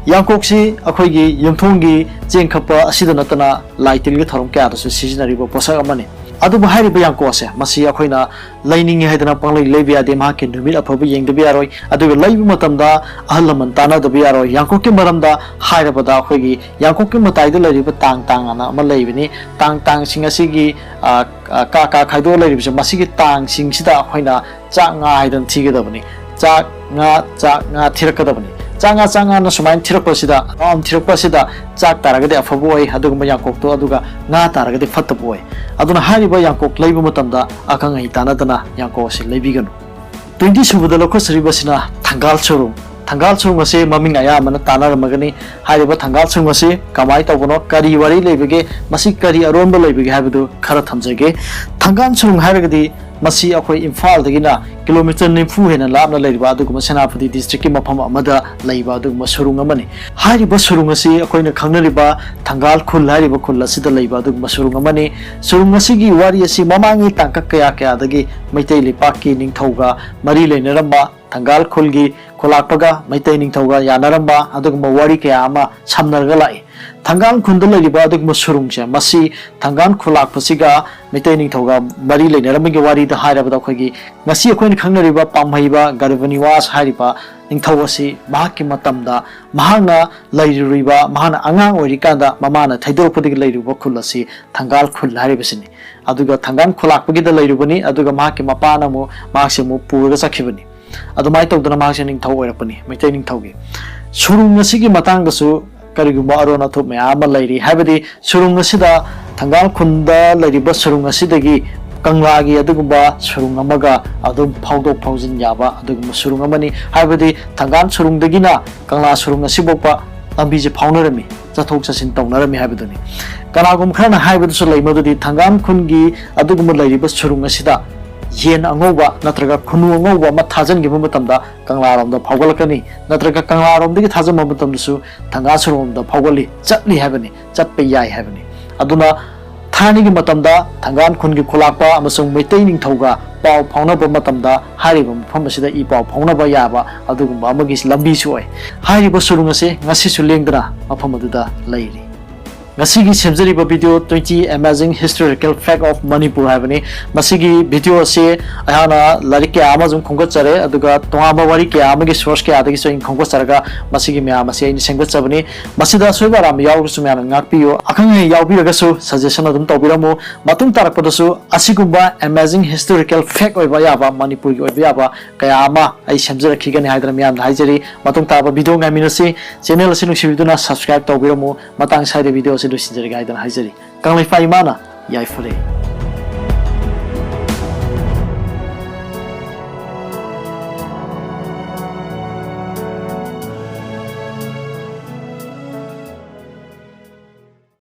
ꯌꯥꯡꯀꯣꯛꯁꯤ ꯑꯩꯈꯣꯏꯒꯤ ꯌꯨꯝꯊꯣꯡꯒꯤ ꯆꯦꯡ ꯈꯞꯄ ꯑꯁꯤꯗ ꯅꯠꯇꯅ ꯂꯥꯏ ꯇꯤꯜꯒꯤ ꯊꯧꯔꯝ ꯀꯌꯥꯗꯁꯨ ꯁꯤꯖꯤꯟꯅꯔꯤꯕ ꯄꯣꯠꯁꯛ ꯑꯃꯅꯤ꯫ ꯑꯗꯨꯕꯨ ꯍꯥꯏꯔꯤꯕ ꯌꯥꯡꯀꯣꯛ ꯑꯁꯦ, ꯃꯁꯤ ꯑꯩꯈꯣꯏꯅ ꯂꯩꯅꯤꯡꯉꯤ ꯍꯥꯏꯗꯅ ꯄꯪꯂꯩ ꯂꯩꯕ ꯌꯥꯗꯦ, ꯃꯍꯥꯛꯀꯤ ꯅꯨꯃꯤꯠ ꯑꯐꯕ ꯌꯦꯡꯗꯕ ꯌꯥꯔꯣꯏ꯫ ꯑꯗꯨꯒ ꯂꯩꯕ ꯃꯇꯝꯗ ꯑꯍꯜ ꯂꯃꯟ ꯇꯥꯟꯅꯗꯕ ꯌꯥꯔꯣꯏ꯫ ꯌꯥꯡꯀꯣꯛꯀꯤ ꯃꯔꯝꯗ ꯍꯥꯏꯔꯕꯗ ꯑꯩꯈꯣꯏꯒꯤ ꯌꯥꯡꯀꯣꯛꯀꯤ ꯃꯇꯥꯏꯗ ꯂꯩꯔꯤꯕ ꯇꯥꯡ ꯇꯥꯡ ꯑꯅ ꯑꯃ ꯂꯩꯕꯅꯤ꯫ ꯇꯥꯡ ꯇꯥꯡꯁꯤꯡ ꯑꯁꯤꯒꯤ, ꯑ, ꯑ, ꯀꯥ ꯀꯥ ꯈꯥꯏꯗꯣꯛꯑ ꯂꯩꯔꯤꯕꯁꯦ, ꯃꯁꯤꯒꯤ ꯇꯥꯡꯁꯤꯡꯁꯤꯗ ꯑꯩꯈꯣꯏꯅ ꯆꯥꯛ ꯉꯥ ꯍꯥꯏꯗꯅ ꯊꯤꯒꯗꯕꯅꯤ꯫ ꯆꯥꯛ ꯉꯥ, ꯆꯥꯛ ꯉꯥ ꯊꯤꯔꯛꯀꯗꯕꯅꯤ꯫ ꯆꯥꯛ ꯉꯥ, ꯆꯥꯛ ꯉꯥꯅ ꯁꯨꯃꯥꯏꯅ ꯊꯤꯔꯛꯄꯁꯤꯗ, ꯔꯥꯎꯟ ꯊꯤꯔꯛꯄꯁꯤꯗ ꯆꯥꯛ ꯇꯥꯔꯒꯗꯤ ꯑꯐꯕ ꯑꯣꯏ ꯑꯗꯨꯒꯨꯝꯕ ꯌꯥꯡꯀꯣꯛꯇꯣ, ꯑꯗꯨꯒ ꯉꯥ ꯇꯥꯔꯒꯗꯤ ꯐꯠꯇꯕ ꯑꯣꯏ꯫ ꯑꯗꯨꯅ ꯍꯥꯏꯔꯤꯕ ꯌꯥꯡꯀꯣꯛ ꯂꯩꯕ ꯃꯇꯝꯗ ꯑꯈꯪ ꯑꯍꯩ ꯇꯥꯟꯅꯗꯅ ꯌꯥꯡꯀꯣꯛ ꯑꯁꯤ ꯂꯩꯕꯤꯒꯅꯨ꯫ ꯇ꯭ꯋꯦꯟꯇꯤ ꯁꯨꯕꯗ ꯂꯧꯈꯠꯆꯔꯤꯕꯁꯤꯅ ꯊꯪꯒꯥꯜ ꯁꯣꯔꯨꯝ꯫ ꯊꯪꯒꯥꯜ ꯁꯨꯔꯨꯡ ꯑꯁꯤ ꯃꯃꯤꯡ ꯑꯌꯥꯝꯕꯅ ꯇꯥꯟꯅꯔꯝꯃꯒꯅꯤ꯫ ꯍꯥꯏꯔꯤꯕ ꯊꯪꯒꯥꯜ ꯁꯨꯔꯨꯡ ꯑꯁꯤ ꯀꯃꯥꯏꯅ ꯇꯧꯕꯅꯣ, ꯀꯔꯤ ꯋꯥꯔꯤ ꯂꯩꯕꯒꯦ, ꯃꯁꯤ ꯀꯔꯤ ꯑꯔꯣꯟꯕ ꯂꯩꯕꯒꯦ ꯍꯥꯏꯕꯗꯨ ꯈꯔ ꯊꯝꯖꯒꯦ꯫ ꯊꯪꯒꯥꯜ ꯁꯨꯔꯨꯡ ꯍꯥꯏꯔꯒꯗꯤ ꯃꯁꯤ ꯑꯩꯈꯣꯏ ꯏꯝꯐꯥꯜꯗꯒꯤꯅ ꯀꯤꯂꯣꯃꯤꯇꯔ ꯅꯤꯐꯨ ꯍꯦꯟꯅ ꯂꯥꯞꯅ ꯂꯩꯔꯤꯕ ꯑꯗꯨꯒꯨꯝꯕ ꯁꯦꯅꯥꯄꯇꯤ ꯗꯤꯁꯇ꯭ꯔꯤꯛꯀꯤ ꯃꯐꯝ ꯑꯃꯗ ꯂꯩꯕ ꯑꯗꯨꯒꯨꯝꯕ ꯁꯨꯔꯨꯡ ꯑꯃꯅꯤ꯫ ꯍꯥꯏꯔꯤꯕ ꯁꯨꯔꯨꯡ ꯑꯁꯤ ꯑꯩꯈꯣꯏꯅ ꯈꯪꯅꯔꯤꯕ ꯊꯪꯒꯥꯜ ꯈꯨꯜ ꯍꯥꯏꯔꯤꯕ ꯈꯨꯜ ꯑꯁꯤꯗ ꯂꯩꯕ ꯑꯗꯨꯒꯨꯝꯕ ꯁꯨꯔꯨꯡ ꯑꯃꯅꯤ꯫ ꯁꯨꯔꯨꯡ ꯑꯁꯤꯒꯤ ꯋꯥꯔꯤ ꯑꯁꯤ ꯃꯃꯥꯡꯉꯩ ꯇꯥꯡꯀꯛ ꯀꯌꯥ ꯀꯌꯥꯗꯒꯤ ꯃꯩꯇꯩ ꯂꯩꯄꯥꯛꯀꯤ ꯅꯤꯡꯊꯧꯒ ꯃꯔꯤ ꯂꯩꯅꯔꯝꯕ, ꯊꯪꯒꯥꯜ ꯈꯨꯜꯒꯤ ꯈꯨꯂꯥꯛꯄꯒ ꯃꯩꯇꯩ ꯅꯤꯡꯊꯧꯒ ꯌꯥꯅꯔꯝꯕ ꯑꯗꯨꯒꯨꯝꯕ ꯋꯥꯔꯤ ꯀꯌꯥ ꯑꯃ ꯁꯝꯅꯔꯒ ꯂꯥꯛꯏ꯫ ꯊꯪꯒꯥꯜ ꯈꯨꯟꯗ ꯂꯩꯔꯤꯕ ꯑꯗꯨꯒꯨꯝꯕ ꯁꯨꯔꯨꯡꯁꯦ, ꯃꯁꯤ ꯊꯪꯒꯥꯜ ꯈꯨꯂꯥꯛꯄꯁꯤꯒ ꯃꯩꯇꯩ ꯅꯤꯡꯊꯧꯒ ꯃꯔꯤ ꯂꯩꯅꯔꯝꯕꯒꯤ ꯋꯥꯔꯤꯗ ꯍꯥꯏꯔꯕꯗ, ꯑꯩꯈꯣꯏꯒꯤ ꯉꯁꯤ ꯑꯩꯈꯣꯏꯅ ꯈꯪꯅꯔꯤꯕ ꯄꯥꯝꯍꯩꯕ ꯒꯔꯚꯅꯤꯋꯥꯁ ꯍꯥꯏꯔꯤꯕ ꯅꯤꯡꯊꯧ ꯑꯁꯤ ꯃꯍꯥꯛꯀꯤ ꯃꯇꯝꯗ, ꯃꯍꯥꯛꯅ ꯂꯩꯔꯨꯔꯤꯕ, ꯃꯍꯥꯛꯅ ꯑꯉꯥꯡ ꯑꯣꯏꯔꯤꯀꯥꯟꯗ ꯃꯃꯥꯅ ꯊꯩꯗꯣꯔꯛꯄꯗꯒꯤ ꯂꯩꯔꯨꯕ ꯈꯨꯜ ꯑꯁꯤ ꯊꯪꯒꯥꯜ ꯈꯨꯜ ꯍꯥꯏꯔꯤꯕꯁꯤꯅꯤ꯫ ꯑꯗꯨꯒ ꯊꯪꯒꯥꯜ ꯈꯨꯂꯥꯛꯄꯒꯤꯗ ꯂꯩꯔꯨꯕꯅꯤ, ꯑꯗꯨꯒ ꯃꯍꯥꯛꯀꯤ ꯃꯄꯥꯅ ꯑꯃꯨꯛ ꯃꯍꯥꯛꯁꯦ ꯑꯃꯨꯛ ꯄꯨꯔꯒ ꯆꯠꯈꯤꯕꯅꯤ꯫ ꯑꯗꯨꯃꯥꯏꯅ ꯇꯧꯗꯅ ꯃꯍꯥꯛꯁꯦ ꯅꯤꯡꯊꯧ ꯑꯣꯏꯔꯛꯄꯅꯤ, ꯃꯩꯇꯩ ꯅꯤꯡꯊꯧꯒꯤ꯫ ꯁꯨꯔꯨꯡ ꯑꯁꯤꯒꯤ ꯃꯇꯥꯡꯗꯁꯨ ꯀꯔꯤꯒꯨꯝꯕ ꯑꯔꯣꯟ ꯑꯊꯨꯞ ꯃꯌꯥꯝ ꯑꯃ ꯂꯩꯔꯤ꯫ ꯍꯥꯏꯕꯗꯤ ꯁꯨꯔꯨꯡ ꯑꯁꯤꯗ, ꯊꯪꯒꯥꯜ ꯈꯨꯟꯗ ꯂꯩꯔꯤꯕ ꯁꯨꯔꯨꯡ ꯑꯁꯤꯗꯒꯤ ꯀꯪꯂꯥꯒꯤ ꯑꯗꯨꯒꯨꯝꯕ ꯁꯨꯔꯨꯡ ꯑꯃꯒ ꯑꯗꯨꯝ ꯐꯥꯎꯗꯣꯛ ꯐꯥꯎꯖꯤꯟ ꯌꯥꯕ ꯑꯗꯨꯒꯨꯝꯕ ꯁꯨꯔꯨꯡ ꯑꯃꯅꯤ꯫ ꯍꯥꯏꯕꯗꯤ ꯊꯪꯒꯥꯜ ꯁꯨꯔꯨꯡꯗꯒꯤꯅ ꯀꯪꯂꯥ ꯁꯨꯔꯨꯡ ꯑꯁꯤꯐꯥꯎꯕ ꯂꯝꯕꯤꯁꯦ ꯐꯥꯎꯅꯔꯝꯃꯤ, ꯆꯠꯊꯣꯛ ꯆꯠꯁꯤꯟ ꯇꯧꯅꯔꯝꯃꯤ ꯍꯥꯏꯕꯗꯨꯅꯤ꯫ ꯀꯅꯥꯒꯨꯝꯕ ꯈꯔꯅ ꯍꯥꯏꯕꯗꯁꯨ ꯂꯩ ꯃꯗꯨꯗꯤ ꯊꯪꯒꯥꯜ ꯈꯨꯟꯒꯤ ꯑꯗꯨꯒꯨꯝꯕ ꯂꯩꯔꯤꯕ ꯁꯨꯔꯨꯡ ꯑꯁꯤꯗ ꯌꯦꯟ ꯑꯉꯧꯕ ꯅꯠꯇ꯭ꯔꯒ ꯈꯨꯅꯨ ꯑꯉꯧꯕ ꯑꯃ ꯊꯥꯖꯤꯟꯈꯤꯕ ꯃꯇꯝꯗ ꯀꯪꯂꯥꯔꯣꯝꯗ ꯐꯥꯎꯒꯠꯂꯛꯀꯅꯤ, ꯅꯠꯇ꯭ꯔꯒ ꯀꯪꯂꯥꯔꯣꯝꯗꯒꯤ ꯊꯥꯖꯤꯟꯕ ꯃꯇꯝꯗꯁꯨ ꯊꯪꯒꯥꯜ ꯁꯨꯔꯨꯡꯗ ꯐꯥꯎꯒꯠꯂꯤ, ꯆꯠꯂꯤ ꯍꯥꯏꯕꯅꯤ, ꯆꯠꯄ ꯌꯥꯏ ꯍꯥꯏꯕꯅꯤ꯫ ꯑꯗꯨꯅ ꯊꯥꯏꯅꯒꯤ ꯃꯇꯝꯗ ꯊꯪꯒꯥꯜ ꯈꯨꯟꯒꯤ ꯈꯨꯂꯥꯛꯄ ꯑꯃꯁꯨꯡ ꯃꯩꯇꯩ ꯅꯤꯡꯊꯧꯒ ꯄꯥꯎ ꯐꯥꯎꯅꯕ ꯃꯇꯝꯗ ꯍꯥꯏꯔꯤꯕ ꯃꯐꯝ ꯑꯁꯤꯗ ꯏ ꯄꯥꯎ ꯐꯥꯎꯅꯕ ꯌꯥꯕ ꯑꯗꯨꯒꯨꯝꯕ ꯑꯃꯒꯤ ꯂꯝꯕꯤꯁꯨ ꯑꯣꯏ꯫ ꯍꯥꯏꯔꯤꯕ ꯁꯨꯔꯨꯡ ꯑꯁꯤ ꯉꯁꯤꯁꯨ ꯂꯦꯡꯗꯅ ꯃꯐꯝ ꯑꯗꯨꯗ ꯂꯩꯔꯤ꯫ ꯉꯁꯤꯒꯤ ꯁꯦꯝꯖꯔꯤꯕ video twenty Amazing Historical Fact of Manipur ꯍꯥꯏꯕꯅꯤ꯫ ꯃꯁꯤꯒꯤ video ꯑꯁꯤ ꯑꯩꯍꯥꯛꯅ ꯂꯥꯏꯔꯤꯛ ꯀꯌꯥ ꯑꯃ ꯁꯨꯝ ꯈꯣꯝꯒꯠꯆꯔꯦ, ꯑꯗꯨꯒ ꯇꯣꯉꯥꯟꯕ ꯋꯥꯔꯤ ꯀꯌꯥ ꯑꯃꯒꯤ source ꯀꯌꯥꯗꯒꯤꯁꯨ ꯑꯩꯅ ꯈꯣꯝꯒꯠꯆꯔꯒ ꯃꯁꯤꯒꯤ ꯃꯌꯥꯝ ꯑꯁꯤ ꯑꯩꯅ ꯁꯦꯝꯒꯠꯆꯕꯅꯤ꯫ ꯃꯁꯤꯗ ꯑꯁꯣꯏꯕ ꯑꯔꯥꯟꯕ ꯌꯥꯎꯔꯒꯁꯨ ꯃꯌꯥꯝꯅ ꯉꯥꯛꯄꯤꯌꯨ꯫ ꯑꯈꯪ ꯑꯍꯩ ꯌꯥꯎꯕꯤꯔꯒꯁꯨ suggestion ꯑꯗꯨꯝ ꯇꯧꯕꯤꯔꯝꯃꯨ꯫ ꯃꯇꯨꯡ ꯇꯥꯔꯛꯄꯗꯁꯨ ꯑꯁꯤꯒꯨꯝꯕ amazing historical fact ꯑꯣꯏꯕ ꯌꯥꯕ, ꯃꯅꯤꯄꯨꯔꯒꯤ ꯑꯣꯏꯕ ꯌꯥꯕ ꯀꯌꯥ ꯑꯃ ꯑꯩ ꯁꯦꯝꯖꯔꯛꯈꯤꯒꯅꯤ ꯍꯥꯏꯗꯅ ꯃꯌꯥꯝꯗ ꯍꯥꯏꯖꯔꯤ꯫ ꯃꯇꯨꯡ ꯇꯥꯕ video ꯉꯥꯏꯃꯤꯟꯅꯁꯤ꯫ Channel ꯑꯁꯤ ꯅꯨꯡꯁꯤꯕꯤꯗꯨꯅ subscribe ꯇꯧꯕꯤꯔꯝꯃꯨ꯫ ꯃꯇꯥꯡ ꯁ꯭ꯋꯥꯏꯗ video ꯑꯁꯤ ꯂꯣꯏꯁꯤꯟꯖꯔꯒꯦ ꯍꯥꯏꯗꯅ ꯍꯥꯏꯖꯔꯤ꯫ ꯀꯪꯂꯩꯄꯥꯛ ꯏꯃꯥꯅ ꯌꯥꯏꯐꯔꯦ꯫